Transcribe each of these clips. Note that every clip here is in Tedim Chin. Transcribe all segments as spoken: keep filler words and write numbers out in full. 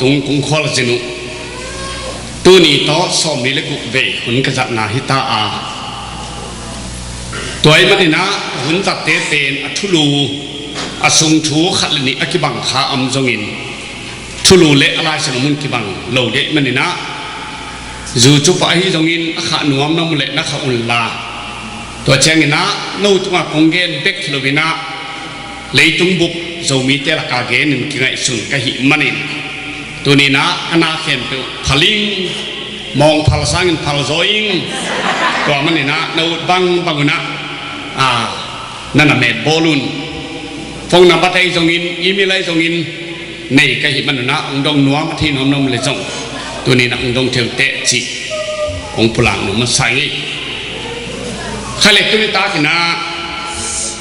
Tung kong khualzin uh tuni tawh sawmli le guk vei hun ka zatna hi ta a, tua ahih manin ah hun zatte pen a thulu, a sung thu khat le nih a kibang kha om zongin, thulu le a Lai Siangtho mun kibang lo ding ahih manin ah, zu cu pah ahi zongin a khah nuam na om leh na khah un la. Tua ciangin ah no tungah kong gen bek hi loin ah, leitung bup Zomite lakah genin kingaihsun ka hih manin, tuni-in ah ka na khempeuh phal ing, mawng phal sangin phal zaw ing. Tua manin ah na ut bangbang un ah, a, na na met bawl un. Phone number ahi zongin, email ahi zongin nei ka hih manin ah, hong dong nuam a thei nuam na om leh zong, tuni-in ah hong dong thei un teh cih kong pulak nuam masa ing ei. Kha le tuni takin ah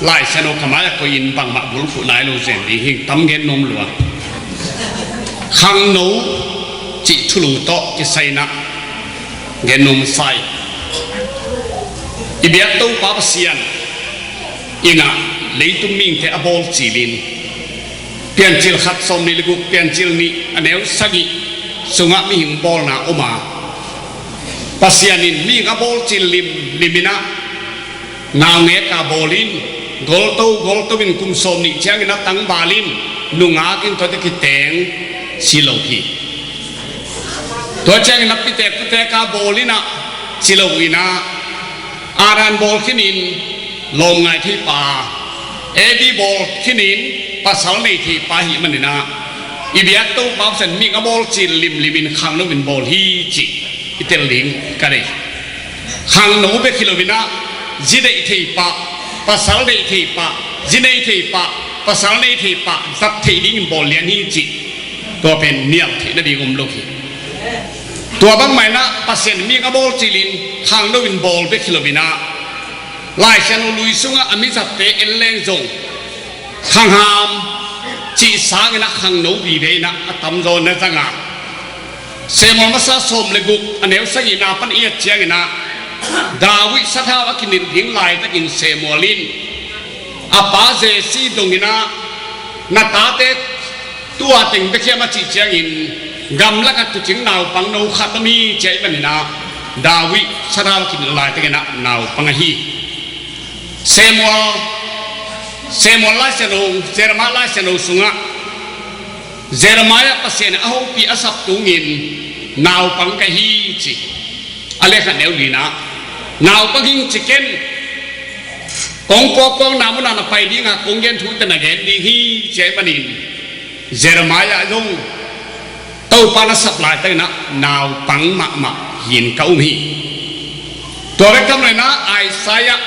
Lai Siangtho ka mai-ah koih in bangmah bulphuh nai lo zen ding hi, tam gen nuam lua. Khangno cih thulu tawh kisai-in ah gen nuam masa ing. I biak Topa Pasian in ah leitung mihingte a bawl cilin, Piancil khat sawmli le guk, Piancil nih a neu sagih sungah mihing bawlna om a, Pasian in mihing a bawl cil limlim in ah, naungek a bawl in, golto golto in kum sawmnih ciangin a tangval in, nungak in tuate kiteng si lo hi. Tua ciangin a pitek putek a bawl in ah si lo in ah, Adam bawl khinin lawm ngai thei pa, Evi bawl khinin pasal nei thei pa ahih manin ah, i biak Topa Pasian mihing a bawl cil limlim in khangno in bawl hi cih i tel ding ka nei. Khangno bek hi loin ah, zi deih thei pah, pasal deih thei pah, zi nei thei pah, pasal nei thei pah zat theih dingin bawl lian hi cih, tua pen nial theih nading om lo hi. Tua bangmah in ah Pasian mihing a bawl cilin khangno in bawl bek hi loin ah, Lai Siangtho lui sungah a mizatte en leng zong, khangham cih sangin ah khangno vive in ah a tamzaw na zang a. Samuel masa sawm le guk a neu sagihna pan i et ciangin ah, David sathau a kinilh ding laitakin Samuel in a pa Jesse dong in ah, na tate tua teng bek hiam a cih ciangin, gamlak ah tuucing naupang no khat om hi ci ahih manin ah, David sathau a kinilh laitakin ah naupang ahi. Samuel, Samuel Lai Siangtho, Jeremiah Lai Siangtho sungah Jeremiah Pasian a hopih a sap tungin naupang ka hi ci. A lekha neu li-in ah, naupang hing ci ken, kong puakpuakna munah na pai ding a, kong gen thute na gen ding hi ci ahih manin, Jeremiah zong Topa na sap laitakin ah naupang mahmah hi-in ka um hi. Tua bek tham loin ah Isaiah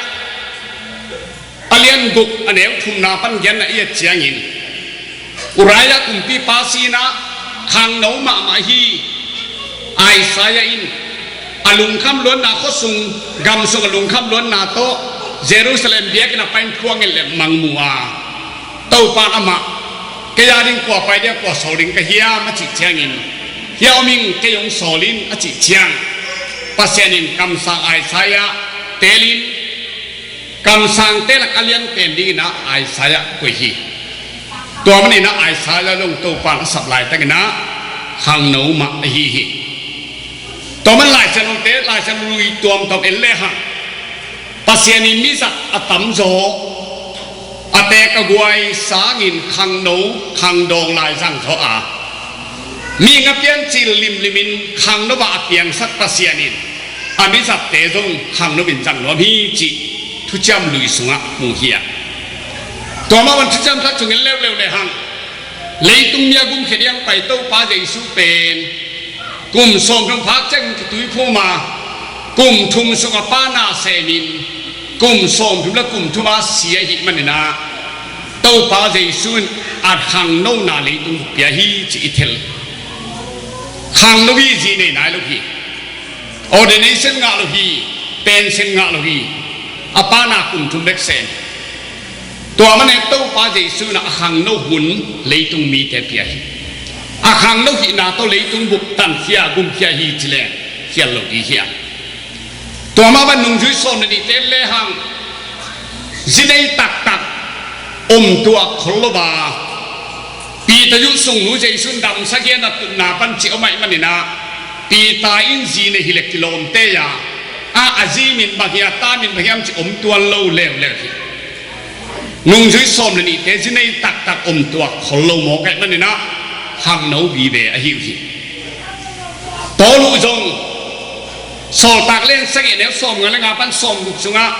a lian guk a neu thumna pan genna i et ciangin, Uriah kumpipa si-in ah khangno mahmah hi. Isaiah in a lungkham luanna, khuasung, gamsung a lungkham luanna tawh Jerusalem biakinn a pai-in thu a nget leh mang mu a, Topa in amah, kei a ding kua pai ding, kua sawl ding ka hiam a cih ciangin, hia om ing, kei hong sawl in a cih ciang, Pasian in kamsang Isaiah teelin, kamsangte lak a lianpen dingin ah Isaiah koih hi. Tua manin ah Isaiah zong Topa in a sap laitakin ah khangno mah ahi hi. Tua man Lai Siangthote, Lai Siangtho lui tuamtuam en lehang, Pasian in mizat a tamzaw, a teek a guai sangin khangno, khangdawng lai zangzaw a, mihing a piancil limlimin khangno ah a piangsak Pasian in a mizatte zong khangno in zang nuam hi cih Thuciam Lui sungah mu hi a. Tua mah bang Thuciam Thak sung en leuleu lehang, leitung mi a gumkhia ding pai Topa Jesu pen kum sawmthum phak ciangin kituiphum a, kum thum sung a Pa na semin, kum sawmthum le kum thum a si ahih manin ah, Topa Jesu in a khangnona leitung pia hi cih i thei. Khangno hi, zi nei nai lo hi. Ordination ngah lo hi, pension ngah lo hi. A Pa na kum thum bek sem. Tua manin Topa Jesu in a khangno hun leitung mite pia hi. A khangno hihna tawh leitung bup tankhia, gumkhia hi ci leng khial lo ding hi a. Tua mah bang nungzui sawm le nihte lehang, zi nei taktak om tuak khol lo a, Peter zuh sung nu Jesu in damsak hi a, na tutna pan cih om ahih manin ah, Peter in zi nei hi leh kilawmte a, a, a zi min bang hiam, a ta min bang hiam cih om tuan lo leuleu hi. Nungzui sawm le nihte zi nei taktak om tuak khol lo mawk ahih manin ah, khangno vive ahi uh hi. Paul uh zong Sawltak Lian sagih, neu sawmnga le nga pan sawmguk sungah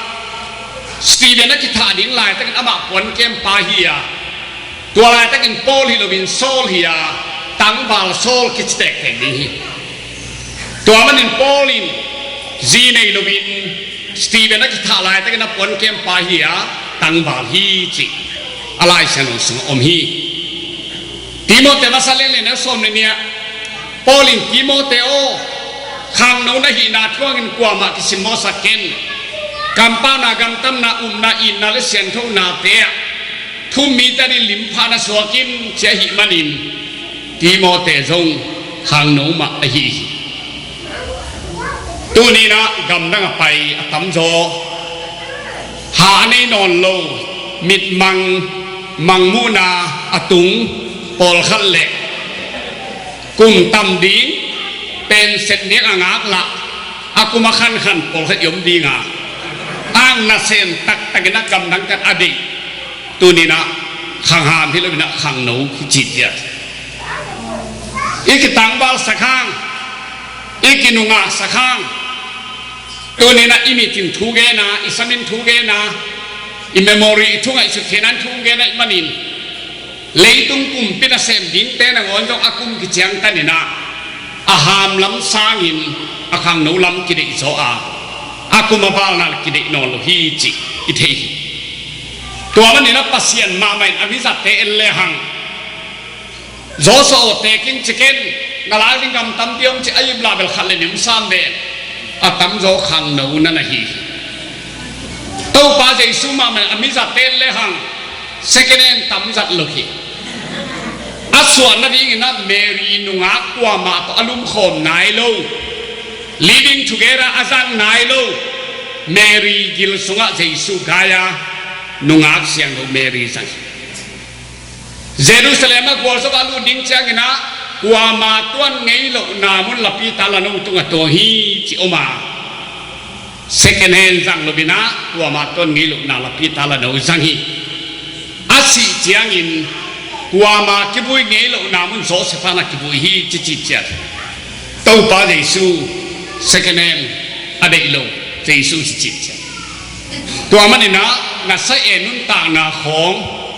Stephen a kithah ding laitakin amah puankempa hi a, tua laitakin Paul hi loin Saul hi a, tangval Saul kici tektek ding hi. Tua manin Paul in zi nei loin Stephen a kithah laitakin a puankempa hi a, tangval hi cih a Lai Siangtho sungah om hi. Timoti masa lian li, neu sawm le nih ah Paul in, Timoti aw, khangno na hihna thu hangin kuamah kisimmawhsak ken. Kampauna, gamtatna, upna, itna le siangthounate ah thu-um mite adingin limpha na suak in, ci ahih manin Timoti zong khangno mah ahi hi. Tuni-in ah gamdang a pai a tamzaw, ha a nei nawn lo, mitmang, mangmuhna a tung pawlkhat le kum tam ding, pension ding a ngaklah, a kum a khankhan pawlkhat i om ding a, a nasem taktakin a gamdang khat a deih, tuni-in ah khangham hi loin ah khangno hi ci ciat. I kitangvalsak hang, i kinungaksak hang, tuni-in ah i mit in thu gen a, i sam in thu gen a, i memory, i thu ngaihsut theihna in thu gen ahih manin, leitung pumpi nasem dingte nangawn zong a kum kiciangtan in ah, a hamlam sangin a khangno lam kideih zaw a, a kum a valna kideih nawn lo hi cih i thei hi. Tua manin ah Pasian mahmah in a mizatte en lehang, Joshua aw, tekin ci ken, na lak ding gam tampi om ci a, a ip lah bel khat le nih sam ven, a tamzaw khangno na na hi hi. Topa Jesu mahmah in a mizatte en lehang second hand tamzat lo hi. A suah nadingin ah Mary nungak kuamah tawh a lumkhawm nai lo, living together a zang nai lo, Mary gil sungah Jesu gai a, nungak siangtho Mary zang hi. Jerusalem ah gualzawh a lut ding ciangin ah, kuamah tuan ngei lohna mun lapi tala no tungah tuang hi ci om a, second hand zang loin ah, kuamah tuan ngei lohna lapi tala no zang hi. A sih ciangin kuamah kivui ngei lohna mun Joseph in ah kivui hi ci ci ciat. Topa Jesu second hand a deih lo, Jesu ci ci ciat. Tua manin ah na sa-en nuntakna khawng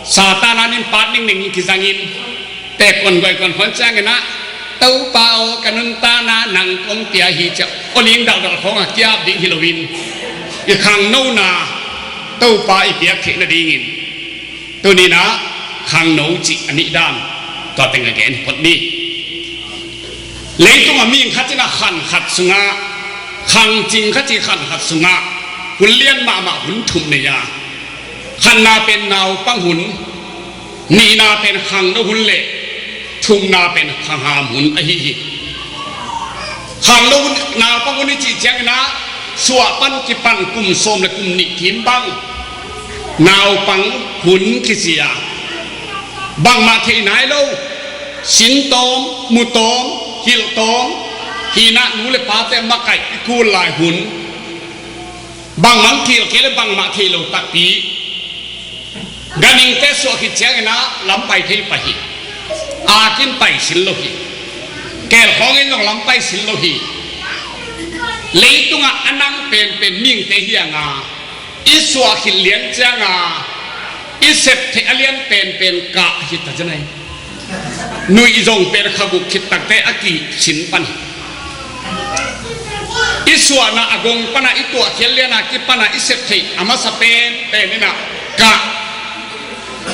Satan a nin pat ningning in kizangin, teekon guaikon khawng ciangin ah, Topa aw, ka nuntakna nang kong pia hi ci a, awling dalhdalh khawng a kiap ding hi loin, i khangnona Topa i piak theih nadingin, tuni-in ah khangno cih a nih dan, tua teng a gen phot ni. Leitung a mihing khat in ah khan khat sungah, khangcing khat in khan khat sungah hun lian mahmah hun thum nei a, khatna pen naupang hun, nihna pen khangno hun le thumna pen khangham hun ahi hi. Khangno hun, naupang hun i cih ciangin ah, suah pan kipan kum sawm le kum nih kim bang naupang hun kici a, bangmah thei nai lo, sin tawm, mu tawm, hilh tawm, hi-in ah nu le pate makaih i kul lai hun, bangmah kilkel le bangmah thei lo takpi. Ganhingte suah khit ciangin ah lam pai thei pah hi. Akin pai sil lo hi. Keel khawng in zong lam pai sil lo hi. Leitungah a nang penpen mihingte hi hang a, i suah khit lian ciang a, i sep theih a lian penpen kah hi ta zen ai. Nuih zong pen kha guk khit takte a kisin pan hi. I suahna a gong pana i tuahkhial liana kipana i sep theih a masa penpen in ah kah,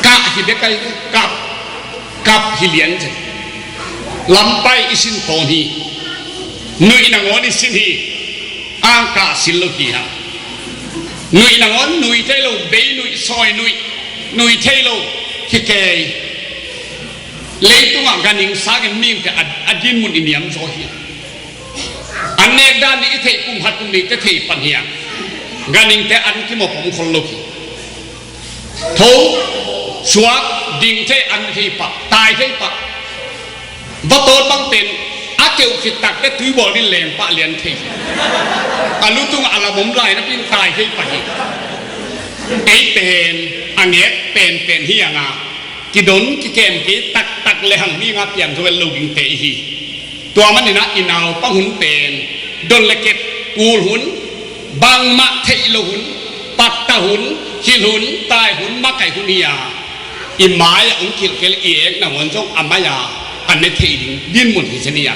kah hi bek ai, kap, kap hi lian zen. Lampai i sin tawn hi. Nuih nangawn i sin hi. Ang kah sil lo hi hang. Nuih nangawn nuih thei lo, bei nuih, sawi nuih, nuih thei lo hi kei. Leitungah ganhing sangin mihingte a, a dinmun i niam zaw hi. An nek dan nih i theih kum khat kum nihte thei pan hi a, ganhingte an kimawh pom khol lo hi. Tho, suak, Ding thei, an thei pah, tai thei pah. Vatawt bang pen a keuh khit takte tuibawl din leng pah lian thei. A lu tungah a lam om lai napi-in tai thei pah hi. Ei pen a ngek penpen hi a, nga kidon kikem kei taktak le hang mi nga piang zo el lo dingte i hi. Tua manin ah i naupang hun pen don le kep, kul hun, bangmah theih loh hun, patta hun, hilh hun, tai hun, makaih hun hi a, i mai-ah hong kilhkel i ekna hun zong a mai-a a ne thei ding dinmun hi zen hi a.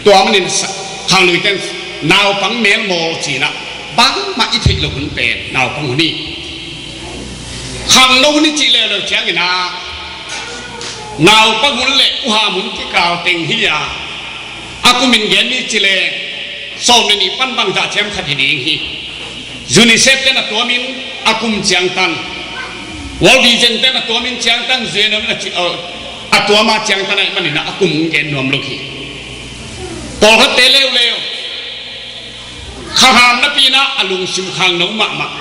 Tua manin sa, khangluite in naupang melmawl ci-in ah bangmah i theih loh hun pen naupang hun hi. Khangno hun i cih leuleu ciangin ah naupang hun le uham hun kikal teng hi a, a kumin gen ni ci leng sawm le nih pan bangzah ciam khat hi ding hi. UNICEF ten a tuamin a kum ciangtan, World Vision ten a tuamin ciangtan, U N O a ci, uh, a tuama ciangtan ahih manin ah a kum hong gen nuam lo hi. Pawlkhatte leuleu khangham napi-in ah a lungsim khangno mahmah.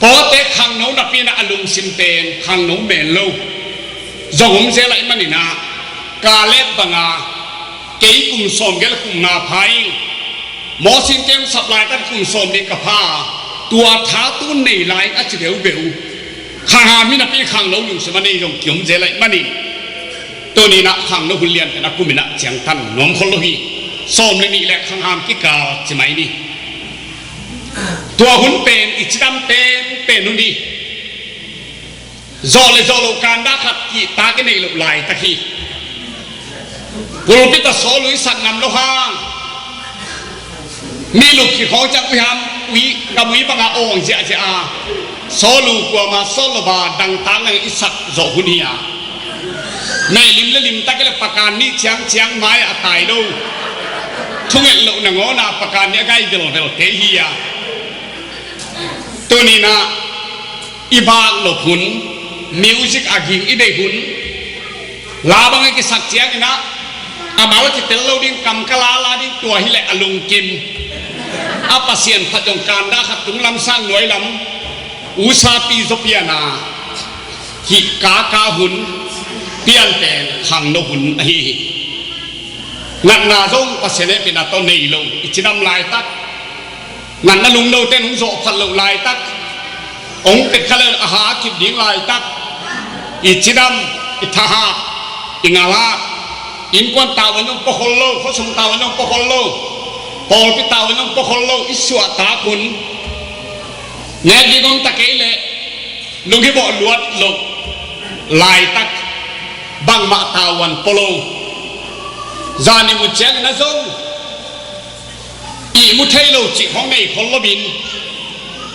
Pawlkhatte khangno napi-in ah a lungsim pen khangno men lo zong om zel ahih manin ah, Kaleb banga kei kum sawmgiat le kum nga pha ing, Mawsi in kei hong sap laitak kum sawmnih ka pha a, tua tha tu nei lai a ci veuveu. Khangham hi napi khangno lungsim a nei zong kiom zel ahih manin, tuni-in ah khangno hun lianpen a kumin ah ciangtan nuam khol lo hi. Sawm le nih le khangham kikal ci mai ni. Tua hun pen i cidam penpen hun hi. Zawh le zawh loh kanda khat kihtak i neih loh laitak hi. Pulpit ah sawlui sak ngam lo hang, mi lup kikhawng ciang ui ham, ui, ngam ui bangah awng ziahziah a, sawlu kuama sawt lo ba dangtak leng i sak zawh hun hi a. Meh lim le limtak i le pakan nih ciangciang mai-ah a tai lo, thunget loh nangawn a pakan nih a gai velvelte hi a. Tuni-in ah i bak nop hun, music a ging i deih hun, la bang a kisak ciangin ah a mal kitel lo ding, kam ka lala ding, tua hileh a lungkim a Pasian phat zong kanda khat tunglam sang nuai lam usapi zaw pian a, hih kaka hun pianpen khangno hun ahi hi. Natna zong Pasian hehpihna tawh nei lo i cidam laitak, natna lungnote in hong zawh phat loh laitak, hong pet kha le a ha a kip ding laitak, i cidam, i thahak, i ngalhak, innkuan tavuan zong pua khol lo, khuasung tavuan zong pua khol lo, pawlpi tavuan zong pua khol lo, i suahtak hun, nek ding om ta kei leh lunghibawh luat loh laitak, bangmah tavuan pua lo. Zan i mut ciangin a zong ihmu thei lo cih khawng nei khol lo in,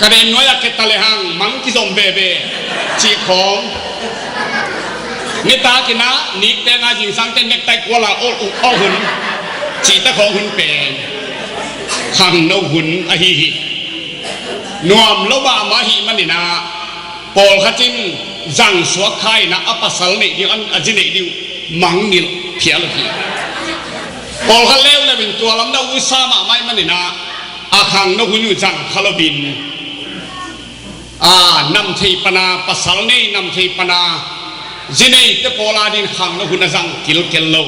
ka den nuai-ah keta le hang mang kizom veve cih khawng, nitakin ah nikte nga zingsangte nektai kuala awl uh awl hun cihte khawng hun pen khangno hun ahi hi. Nuam lo mahmah ahih manin ah pawlkhat in zang suak kha in ah a pasal neih ding, a zi neih ding uh mangngilh phial uh hi. Pawlkhat leuleu in tua lam na usa mahmah ahih manin ah a khangno hun uh zang kha lo in, a, nam thei pana, pasal nei nam thei pana zi neite pawl adingin khangno hun a zang kilkel lo.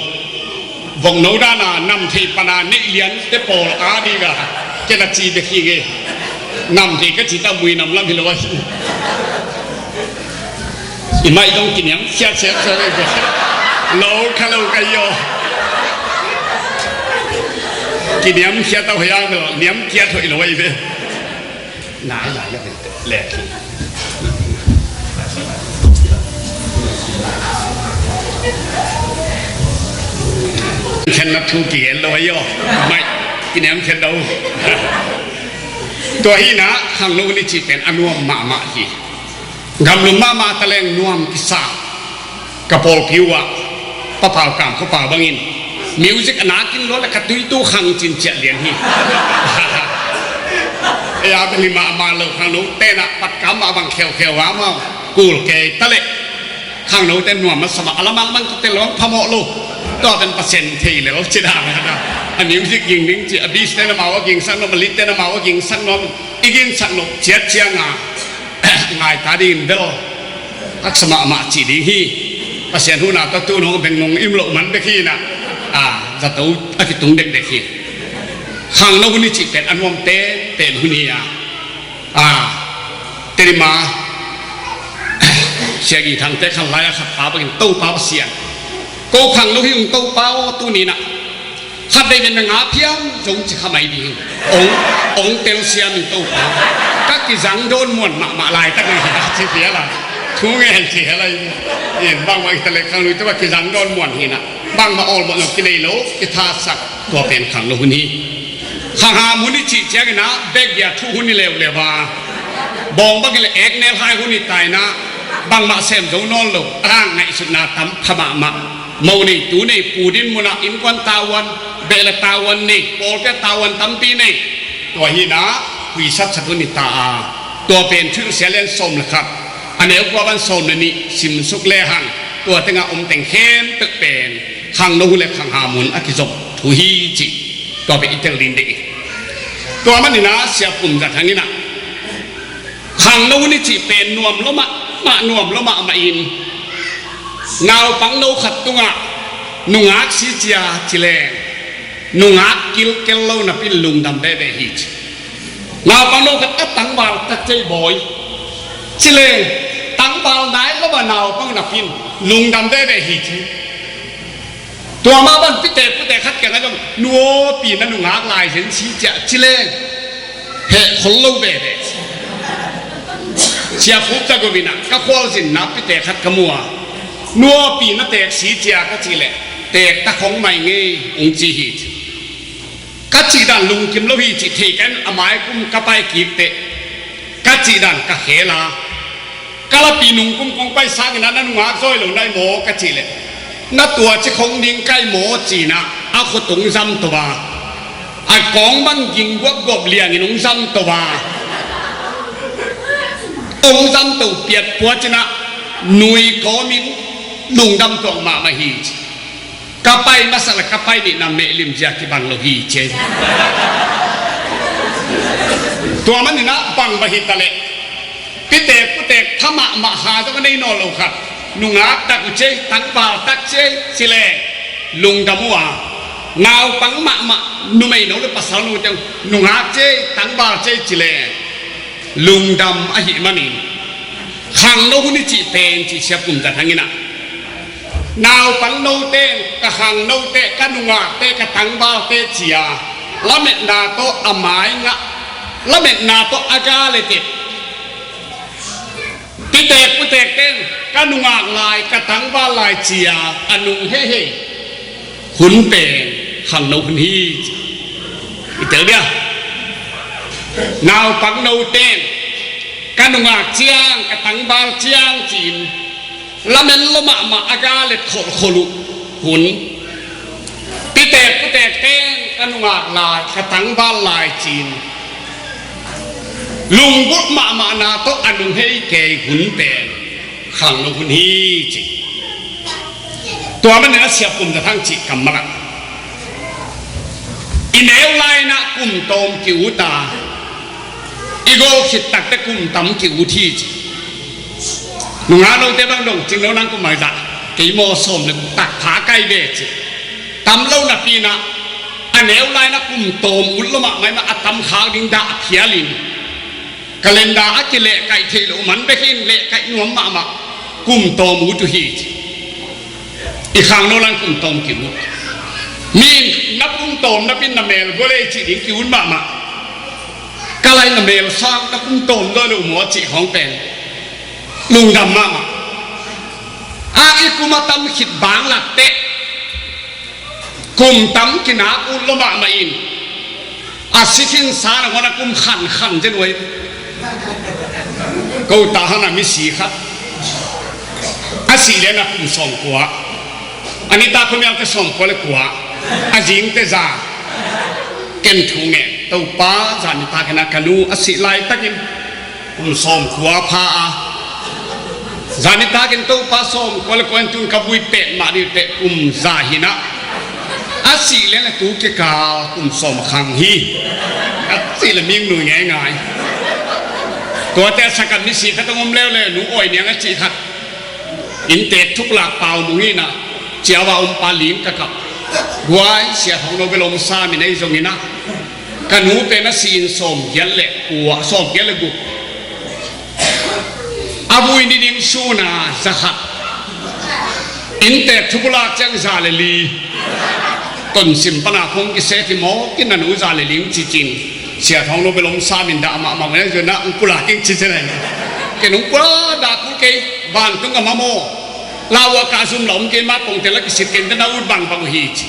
Vokno dana nam thei pana neih liante pawl adinga ken a ci bek hi nge. Nam thei ka cih ta muinam lam hi lo ahi. I maih dong kiniamkhiat siatsia ve ve. Lo kha lo ka hi aw. Kiniamkhiat a hoih a ve lo, niamkhiat hoih lo ahi ve. Nai lai a ve lek hi. Khenna thu kigen lo ahi aw. Maih kiniamkhiat lo. Tua hi na, khangno hun i cih pen a nuam mahmah hi. Gamlum mahmah ta leng nuam kisa. Ka pawlpi uh ah Pa Pau Kam khuapa bangin music a nakin lua le ka tuitu khang cin ciah lian hi. Ei a bel hi mahmah lo, khangno tenah patkam mah bang kheukheu a mau kul kei ta leh khangno ten nuam masa mah, a lamang bang kitel lo, phamawh lo. Tua pen Pasian thei lel ci dan a, a music ging ding ci, a bass ten amau a gingsak nuam, a lead ten amau a gingsak nuam, i gingsak nop ciat cianga ngai ta dingin bel Taksa mahmah cih ding hi. Pasian hun a tawh tu nong beng nong im loh man bek hi na. A, zato a kitung dekdek hi. Khangno hun i cih pen a nuam penpen hun hi a. A, Tedim a Sia Gin Thangte khan lai a khat pa bangin, Topa Pasian, ko khangno hi ung Topa aw, tuni na khat vei ven na nga phiam zong ci kha mai ding. Ong, ong telsiam in Topa. Ka kizang dawn muan mahmah laitak ni hi a ci phial a. Thu ngen ci hel a in. In bangmah i ta le khangno i ta ba kizang dawn muan hi na. Bangmah awlmawh zong kinei lo, kithasak, tua pen khangno hun hi. Khangham hun i cih ciangin ah, bekgia thu hun i leuleu a. Bawng bangin le eknel hai hun i ta in ah, bangmah sem zo nawn lo, a hang ngaihsutna tam kha mahmah. Mo nei, tu nei, pu din mun ah innkuan tavuan, beh le tavuan nei, pawlpi ah tavuan tampi nei. Tua hi in ah, huisat sat hun i ta a. Tua pen Thuhilhsia lian sawm le khat, a neu kua pan sawm le nih simsuk le hang, tua tengah om teng khempeuh pen khangno hun le khangham hun a kizom thu hi cih tua pen i tel ding deih hi. Tua manin ah Sia Pum Za Thang in ah, khangno hun i cih pen nuam lua mahmah, nuam lua mahmah in, naupangno khat tungah nungak si cia ci leng, nungak kilkel lo napi in lungdam veve hi ci. Naupangno khat a tangval tak cei bawi ci leng, tangval nai lo a naupang napi in lungdam veve hi ci. Tua mah bang pitek putek khat kiangah zong, nu aw pi, na nungak lai zen si cia ci leng, heh khol lo veve. Sia Pum Za Thang in ah, ka khualzinna pitek khat ka mu a, nu aw pi, na teek si cia ka cih leh, teek ta khong mai ngei, ong ci hi ci. Ka cih dan lungkim lo hi cih thei ka in, a mai kum ka pai kik teh, ka cih dan ka khel a, ka lapi nungkum kong pai sangin ah na nungak zawi lo na hi maw ka cih leh, na tua ci khong ding ka hi maw ci in ah, a khut ong zam to a, a kawng bang ging guapguap liangin ong zam to a, ong zam to piatpuat in ah, nui kawmin lungdam tuak mahmah hi ci. Ka pai masa le ka pai nihna mehlim zia kibang lo hi ci. Tua manin ah bang mah hi ta leh, pitek putek tha mahmah ha zong a nei nawn lo khat, nungak tak uh ci ei, tangval tak ci ei ci leng, lungdam uh a, naupang mahmah numeino le pasalno teng nungak ci ei, tangval ci ei ci leng, lungdam ahih manin, khangno hun i cih pen ci Sia Pum Za Thang in ah, naupangnote, ka khangnote, ka nungakte, ka tangvalte ci a, lametna tawh a mai ngah, lametna tawh a ga le tek, pitek putekte in ka nungak lai, ka tangval lai ci a, a nung heihei hun pen khangno hun hi ci. I tel dia, naupangnote in ka nungak ciang, ka tangval ciang ci-in lamen lua mahmah a ga let kholhkhol uh hun. Pitek putekte in ka nungak lai, ka tangval lai ci-in lunggulh mahmahna tawh a nung hei kei hun pen khangno hun hi ci. Tua manin a Sia Pum Za Thang cih kammal ah, i neu lai-in ah kum tawm ki-ut a, i gol khit takteh kum tam ki-ut hi ci. Nungaknote bang dong, cingno nang kum bangzah, kei maw sawm le guk tak pha kai ve ci. Tam lo napi-in ah, a neu lai-in ah kum tawm ut lua mahmah in ah, a tam khak ding dah phial in, calendar a kilehkaih theih loh man bek in lehkaih nuam mahmah, kum tawm ut uh hi ci. I khangno lai-in kum tawm ki-ut. Mi in na kum tawm napi-in na mel gol ei cih ding ki-ut mahmah. Ka lai na mel sang, na kum tawm dawn lo maw cih khawng pen lungdam mahmah. A, i kum a tam khit bang lakteh kum tam kinak ut lua mahmah in, a si khinsa nangawn a kum khankhan zen uh ei. Ko ta hang a misi khat a sih lian a kum sawmkua, a nitak khuamial teh sawmkua le kua, a zing teh za. Ken thu ngen, Topa, zan nitak in ah ka nu a sih laitakin kum sawmkua pha a, zan nitak in Topa, sawmkua le kua in tun ka vui pet mah ding teh kum za hi-in ah, a sih lian a tu kikal kum sawm a khang hi, a sih leh ming nui ngeingai. Tuate a sakat misi khat hong om leuleu, Nu Awi Niang a cih khat. Inntek thuklak pau mung in ah, ciau a om pa lim ka kap. Guai, Sia Thawng No bel om sam in ahi zongin ah, ka nu pen a si in sawmgiat le kua, sawmgiat le guk. A vui ni ding sun a za khat. Inntek thuklak ciang za le li. Tonsim pan a khong kisek hi maw, kin a nu za le li ci cin. Sia Thawng No bel om sam in dah mahmah mah na zon ah, hong pulak ing ci ci le. Ken hong pulak dah kul kei, vantung a mamaw. Lau a ka zum la om kei mah, pongte la kisit kei, te na ut bangbang uh hi ci.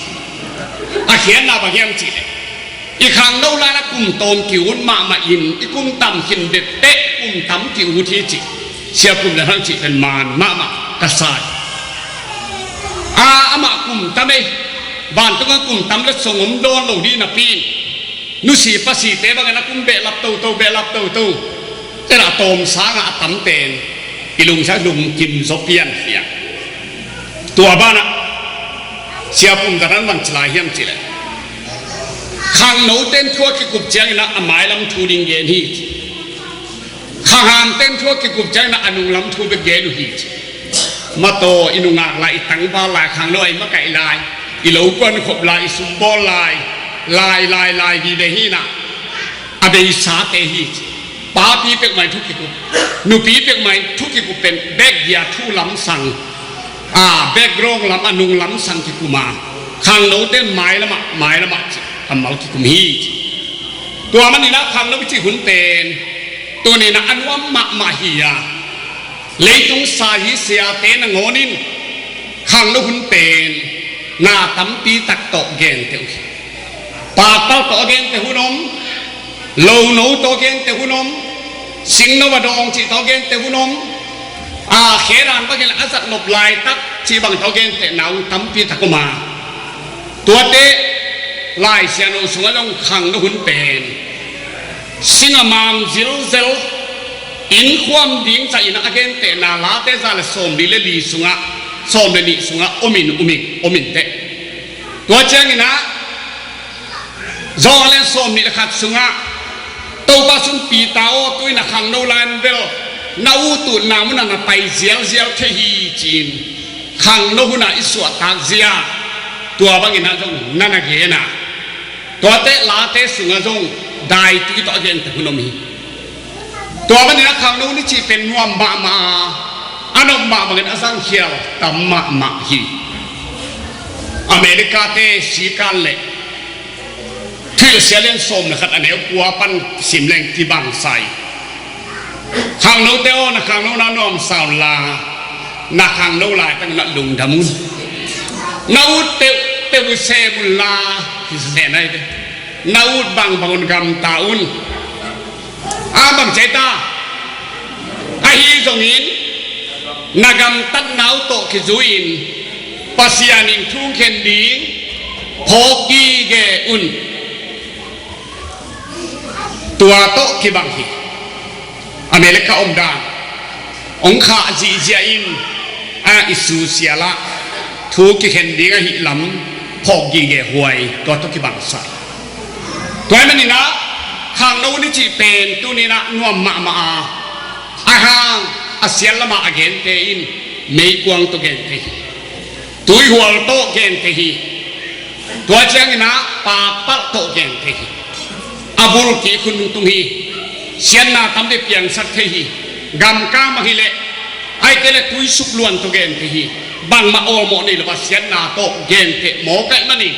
A khiatna bang hiam cih leh, i khangno lai-in a kum tawm ki-ut mahmah in, i kum tam khin dette kum tam ki-ut hi ci. Sia Pum Za Thang cih pen man mahmah ka sa hi. A, amah kum tam ei, vantung a kum tam le song om dawn lo ding napi in, nusi pasite bangin a kum behlap toto, behlap toto. Tua a tawm sangin a tam pen i lungsim lungkim zaw pian hi a. Tua banah Sia Pum Za Thang bang ci lai hiam cih leh, khangnote in thu a kikup ciangin ah a mailam thu ding gen hi ci. Khanghamte in thu a kikup ciangin ah a nunglam thu bek gen uh hi ci. Mataw, i nungak lai, i tangval lai, khangno a i makaih lai, i lo kuankhop lai, i sumbawl lai, lai, lai, lai vive hi in ah, a beisate hi ci. Papi peuhmah in thu kikup, nupi peuhmah in thu kikup pen bek gia thu lamsang, a, background lam, a nunglam sang kikum a, khangnote in mailam ah, mailam ah ci, kammal kikum hi ci. Tua manin ah khangno i cih hun pen tuni-in ah a nuam mahmah hi a, leitung sa hi siate nangawn in khangno hun pen na tampi tak tawh gente uh hi. Pakpal tawh a gente hun om, lono tawh a gente hun om, singno a dawng cih tawh a gente hun om, a, khe dan bangin a zat nop laitak cih bang tawh a gente na uh tampi tak om a. Tuate Lai Siangtho sungah zong khangno hun pen sing a mam zilzel, inn khuam ding zahin a gentehna Late za le sawmli le li sungah, sawm le nih sungah om in, um in, om in teh. Tua ciangin ah, Johan le sawmnih le khat sungah Topa sung Peter aw, tu-in a khangno lai-in bel na ut utna munah na pai zialzial thei hi ci-in, khangno hunah i suahtak zia, tua bangin ah zong na na gen a. Tuate Late sungah zong daitui tawh a gente hun om hi. Tua manin ah khangno hun i cih pen nuam mahmah a, a nop mah bangin a zangkhial tam mahmah hi. America-te sikan leh Thuhilhsia lian sawm le khat a neu kua pan sim leng kibang sa hi. Khangnote aw, na khangno na nuamsa un la, na khangno laitak na lungdam un. Na ut peuhpeuh uh sem un la, kisem ahi ve. Na ut bangbang un gamta un. A bang ci ta? Ahi zongin na gamtatna uh tawh kizui-in Pasian in thu khen ding phawk gige un. Tua tawh kibang hi. America omdan hong khah zihziah in, a, i susial ah thu kikhen ding ahih lam phawk gige huai, tua tawh kibang sa hi. Tua ahih manin ah khangno hun i cih pen tuni-in ah nuam mahmah a, a hang a sial lamah a gente in meikuang tawh gente hi. Tuihual tawh gente hi. Tua ciangin ah pakpalh tawh gente hi. A bulkik hun tung hi. Siatna tampi piangsak thei hi. Gamkang bang hi leh, ahih kei leh tuisuk luan tawh gente hi. Bangmah awlmawh nei lo a siatna tawh gente mawk ahih manin,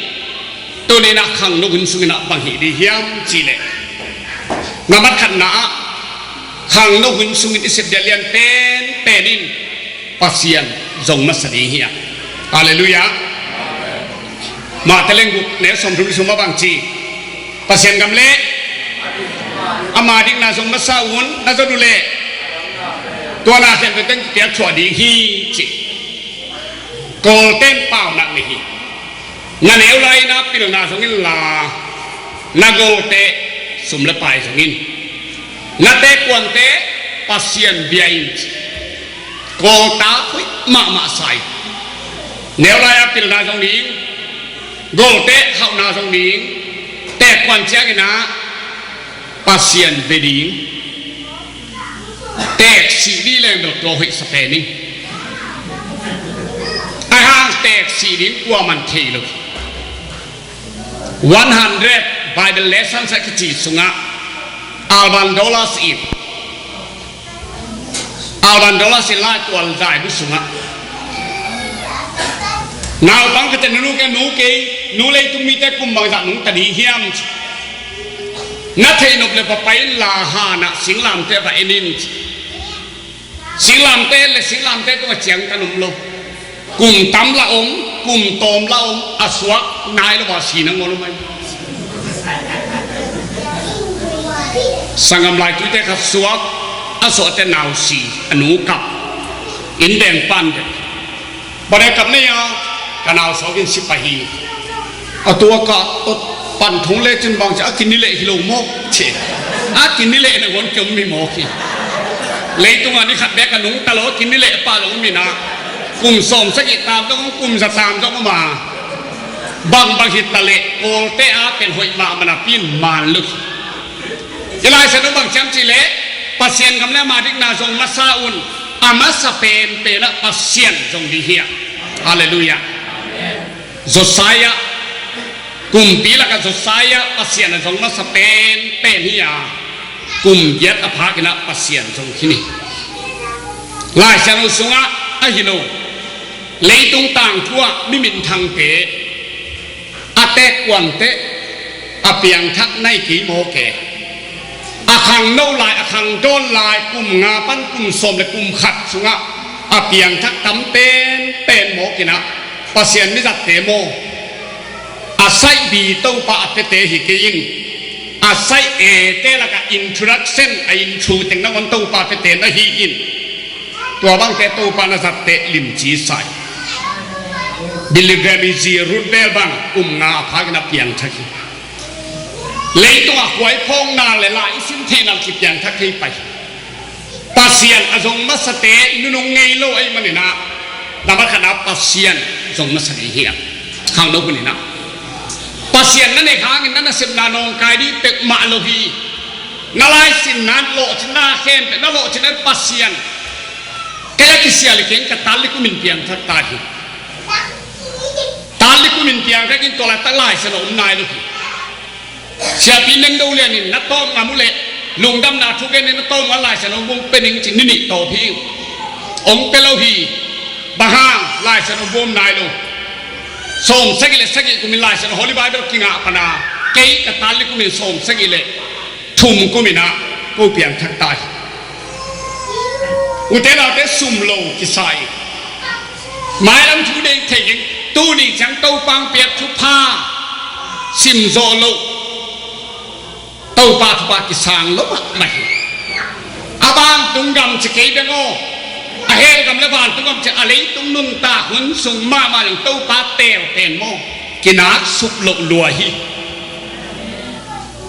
tuni-in ah khangno hun sungin ah bang hih ding hiam cih leh, na mat khatna ah khangno hun sungin i sep diak lian penpen in Pasian zong masa ding hi a. Halleluiah. Mate leng guk neu sawmthum le sung mah bang ci? Pasian gam le ama dikna zong masa un, na zon uh leh tua na khen pen teng piak thuah ding hi ci. Kawlte'n paunak nei hi. Na neu lai-in ah pilna zong in la, na golte sum le pai zong in, na tekuante Pasian bia in ci. Kawlta hoih mahmah sa hi. Neu lai-a pilna zong ding, golte hauhna zong ding, tekuan ciangin ah Pasian bia ding. Teek sih dih leng bel tua hoih sa pen ing. teek sih ding kuaman thei lo. One hundred Bible lessons a kici sungah Alvin Toalls in, Alvin Toalls in laitual zaibu sungah naupang khat in, nu kei, nu kei, nu leitung mite kum bangzah nungta ding hiam? Na theih nop le papai in la hanah singlamteh va en in. Singlamteh le singlamteh tungah ciangtan om lo. Kum tam la om, kum tawm la om, a suak nai lo a si nangawn om hi. Sanggam laituite khat suak, a suahte nau si, a nu kap. Inn deng pan deng. Bang a kap na hia? Ka nau suak in si pah hi. A tua ka tot pan thong lecin bang ci a, a kini leh hi lo maw ci. A kini leh nangawn kiom mi maw ki. Leitungah ni khat bek a nungta lo, a kini leh pah lo mi na. Kum sawmsagih tam zong, kum za tam zong om a. Bangbang hi ta leh Kawlte a pen hoih mahmah napi in man lo hi. I Lai Siangtho bang ci hiam cih leh, Pasian gam le ama dikna zong masa un, a masa penpen ah Pasian zong ding hi a. Halleluiah. Josiah, kumpi lakah Josiah Pasian a zong masa penpen hi a, kum giat a phak in ah Pasian zong khin hi. Lai Siangtho sungah ahi lo, leitung tangthu ah mi minthangte a teek kuanteh a piangthak na hi kei mawk e. A khangno lai, a khangdawn lai, kum nga pan kum sawm le kum khat sungah a piangthak tam penpen mawk in ah, Pasian mizatte maw, a saihbi Topa a piate hi kei in, a saih ete lakah introduction, a intro teng nangawn Topa a piate na hi in. Tua bangte Topa na zatteh limci sa hi. Billy Graham i zi Ruth Bell bang kum nga a phak in a piangthak hi. Leitungah khuai phawkna le la i sim theihna kipiangthak thei pah hi. Pasian a zong masate nunung ngei lo ahih manin ah, na mat khat ah Pasian zong masa ding hi a, khangno hun in ah. Pasian na nek hangin na nasepna nawngkai ding peuhmah lo hi. Na laisinna, lawhcinna khempeuh, na lawhcinna Pasian, kei a kisia le keng ka talli kumin piangthak ta hi. Talli kumin piangthak in tua laitak Lai Siangtho om nai lo hi. Siapi Neng Do Lian in na tawm ngam uh leh, lungdamna thu gen in na tawm ngam Lai Siangtho bung pe ning ci, ni nih tawp hi. Ong pe lo hi. Bang hang? Lai Siangtho bung om nai lo. Sawm sagih le sagih kumin Lai Siangtho Holy Bible kingah pana, kei ka talli kumin sawm sagih le thum kumin ah ko piangthak ta hi. Ute naute, sum lo kisa hi. Mailam thu deih thei keng. Tuni ciang Topa hong piak thupha sim zawh loh, Topa thupha kisang lo mahmah hi. A vantung gam ci kei beng aw, a hell gam le vantung gam ci, a leitung nuntak hun sung mahmah leng Topa teel pen maw, kinak suk loh lua hi.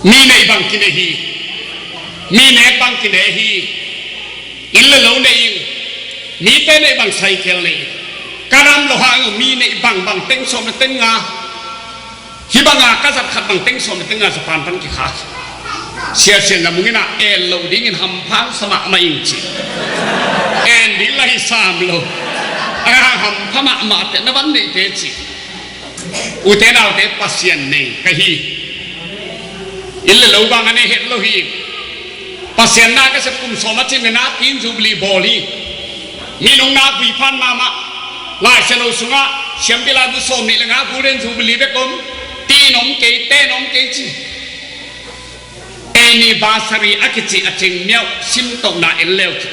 Mi neih bang kinei hi. Mi nek bang kinei hi. Inn le lo nei ing. Mite neih bang cycle nei ing. Ka ram lo hang uh mi neih bang bang teng sawm le teng nga. Hih banga ka zat khat bang teng sawm le teng nga Japan pan kikhak. Sia Sian Za Mung in ah, en loh dingin hampha sa mahmah ing ci. En ding la hi sam lo. A hampha mahmah teh na van neihte ci. Ute naute, Pasian nei ka hi. Inn le lo bang a nei het lo hi. Pasian na ka sep kum sawm a cin le na tin Jubilee bawl hi. Mi nungna vui phan mahmah. Lai Siangtho sungah Siampi Laibu sawm nih le nga Golden Jubilee bek om. Tin om kei, ten om kei ci. Anniversary a kici a cing miauh simtohna en leu ci.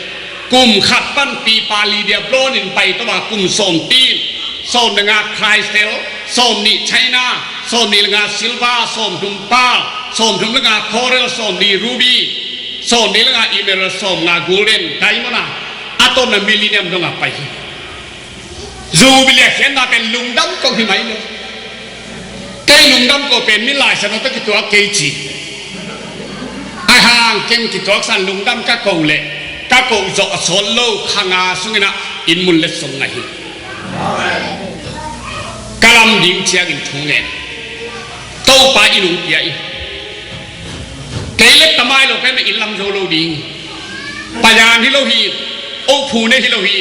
Kum khat pan pipa Lydia Bloom in pai to a kum sawm tin, sawm le nga Crystal, sawm nih China, sawm nih le nga silver, sawm thum pearl, sawm thum le nga coral, sawm nih ruby, sawm nih le nga emerald, sawm nga golden, diamond a, a tawpna millennium dong a pai hi. Jubilee a khiatna pen lungdam ko hi mai lo. Kei lungdam ko pen mi Lai Siangtho tawh kituak kei ci. A hang ken kituak san lungdam ka ko leh, ka ko zawh a sawt lo kha nga sungin ah inn mun letsong ngah hi. Ka lam ding ciangin thu ngen. Topa in hong pia in. Kei leh tamai lo kei mah inn lam zo lo ding. Payan hi lo hi. Ophu ne hi lo hi.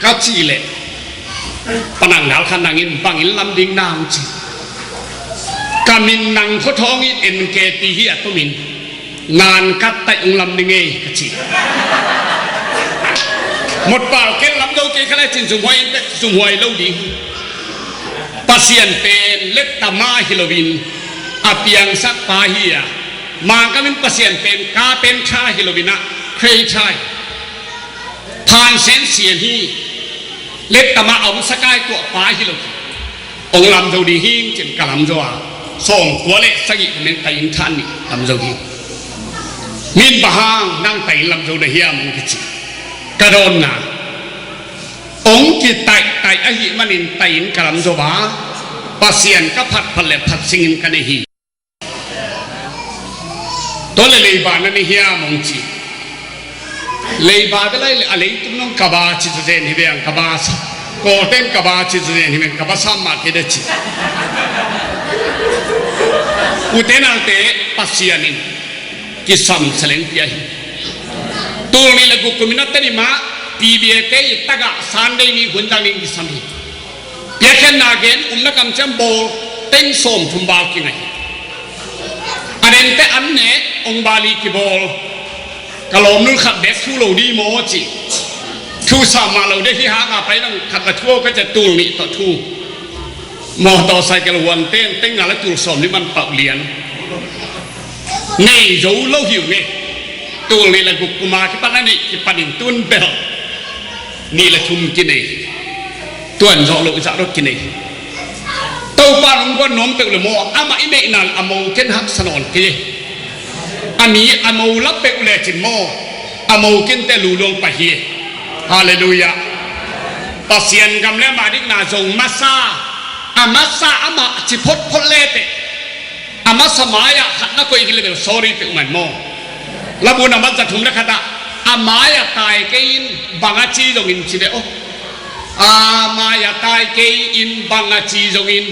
Ka cih leh, Panang dal khat nangin bangin lam ding na hong ci. Ka min nang khua thawngin en kei ti hi a tumin. Ngan kat taih ung lam ding ei ka ci. Motpal ken lam zo kei kha le cin sumhuai in tek sumhuai lo ding. Pasian pen letta mah hi loin a piangsak pa hi a. Mangkamin Pasian pen ka pen tha hi loin a creator hi. Phan sen sian hi. Letta mah a hong sakai tuah pa hi lo. Hong lam zo ding hing cin ka lam zo a. Sawm kua le sagih ka men tai in than nih lam zo ding. Min bang hang nang tai in lam zo na hiam hong kici. Ka dawnna. Hong kitaihtaih ahih manin tai in ka lam zo a. Pasian ka phatphat le phat singin ka nei hi. Tua le leiba na nei hiam hong ci. Leiba bel a leitung nong kaba ci zazen hi veng kaba sa. Kawlten kaba ci zazen hi veng kaba sa mah kei da ci. Ute naute Pasian in kisam seleng pia hi. Tul nih le guk kumin a teni mah P B A te i tagah Sunday ni hun dangin kisam hi. Piakkhiatna gen umna kamciam bawl teng sawm thum val kingai hi. A dente an ne ong bali kibawl. Ka lawmnu khat bek thu lo di maw ci. Thu sa mah lo de hi hang a pai nang khat ka thu aw ka ca tul nih tawh thu. Motorcycle huan ten teng a la tul sawm ni man pauh lian. Nei zo lo hi uh nge. Tul nih la guk kuma kipan a nih kipan in tun bel. Nih le thum kinei hi. Tuan zawh loh zah dot kinei hi. Topa nong guan nuam peuh le maw amah i neihna a mo ken haksa nawn kei. A mi a mo la peuh le cin maw a mo kente luluang pai hi. Halleluiah. Pasian gam le mah dikna zong masa a masa amah ci photphot le teh. A masa mai-ah khat na koih hi le bel sorry peuh man maw. Labun a mat za thum le khatah a mai-ah tai kei in bang a ci zongin ci ve aw. A mai-ah tai kei in bang a ci zongin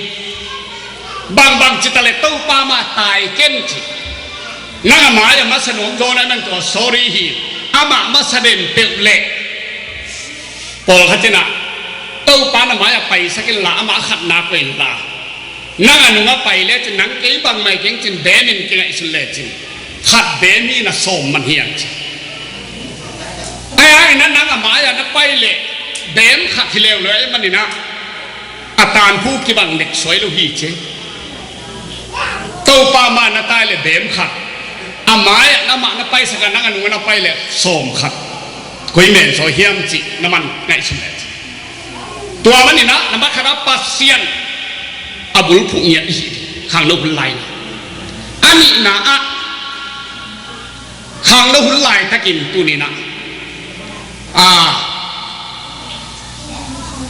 bangbang ci ta le Topa mah tai ken ci. Nang a mai-ah masa nuam zaw na nang tua sorry hi. Amah masa den peuh leh pawlkhat in ah Topa na mai-ah paisak inla amah a khatna koih inla. Nang a nungah pai lecin nang kei bangmai keng cin beemin kingaihsun lecin khat beem hi na sawm man hiam ci. Ai ai na nang a mai-ah na pai leh beem khat hi leuleu ai maninah a tanphu kibang nek suai lo hi ci. Topa mah na tai leh beem khat a mai-ah na mah na paisak a nang a nungah na pai leh sawm khat. Koi men sawi hiam cih na man ngaihsun lecin. Tua maninah na makhatah Pasian a bulphuh ngiat i hi khangno hun laina. A nihna ah khangno hun laitakin tuninah a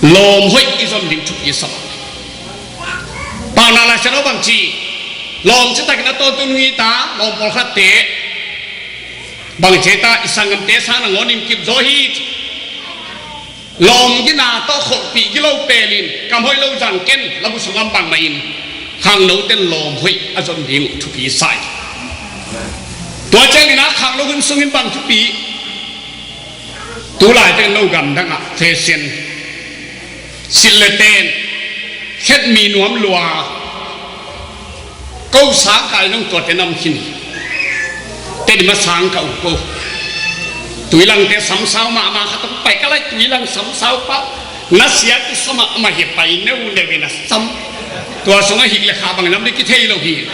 lawm hoih i zon ding thupi i sam. Pauna laisian aw bangci lawm citakin a tawntun hita lawm pawlkhatte bangci ta i sanggamte sang nangawn in kip zaw hi. Lawm gina tawh kholhpih gilo pelin kam hoih lo zang ken labu sungam bangmah in khangnoten lawm hoih a zon ding uh thupi sai. Tua ciangin a khangno hun sungin bang thupi. Tulai teng no gamdangah fashion silh le ten khet mi nuam lua. Ko sangka i nong tuate nam khin hi. Teni ma sangka uh ko. Tuilangte samsau mahmah khat pai ka lai tuilang samsau pa. Na sia kisa mahmah hi pai neu neu in a sam. Tua sungah hik le kha bang nam di kithei lo hi.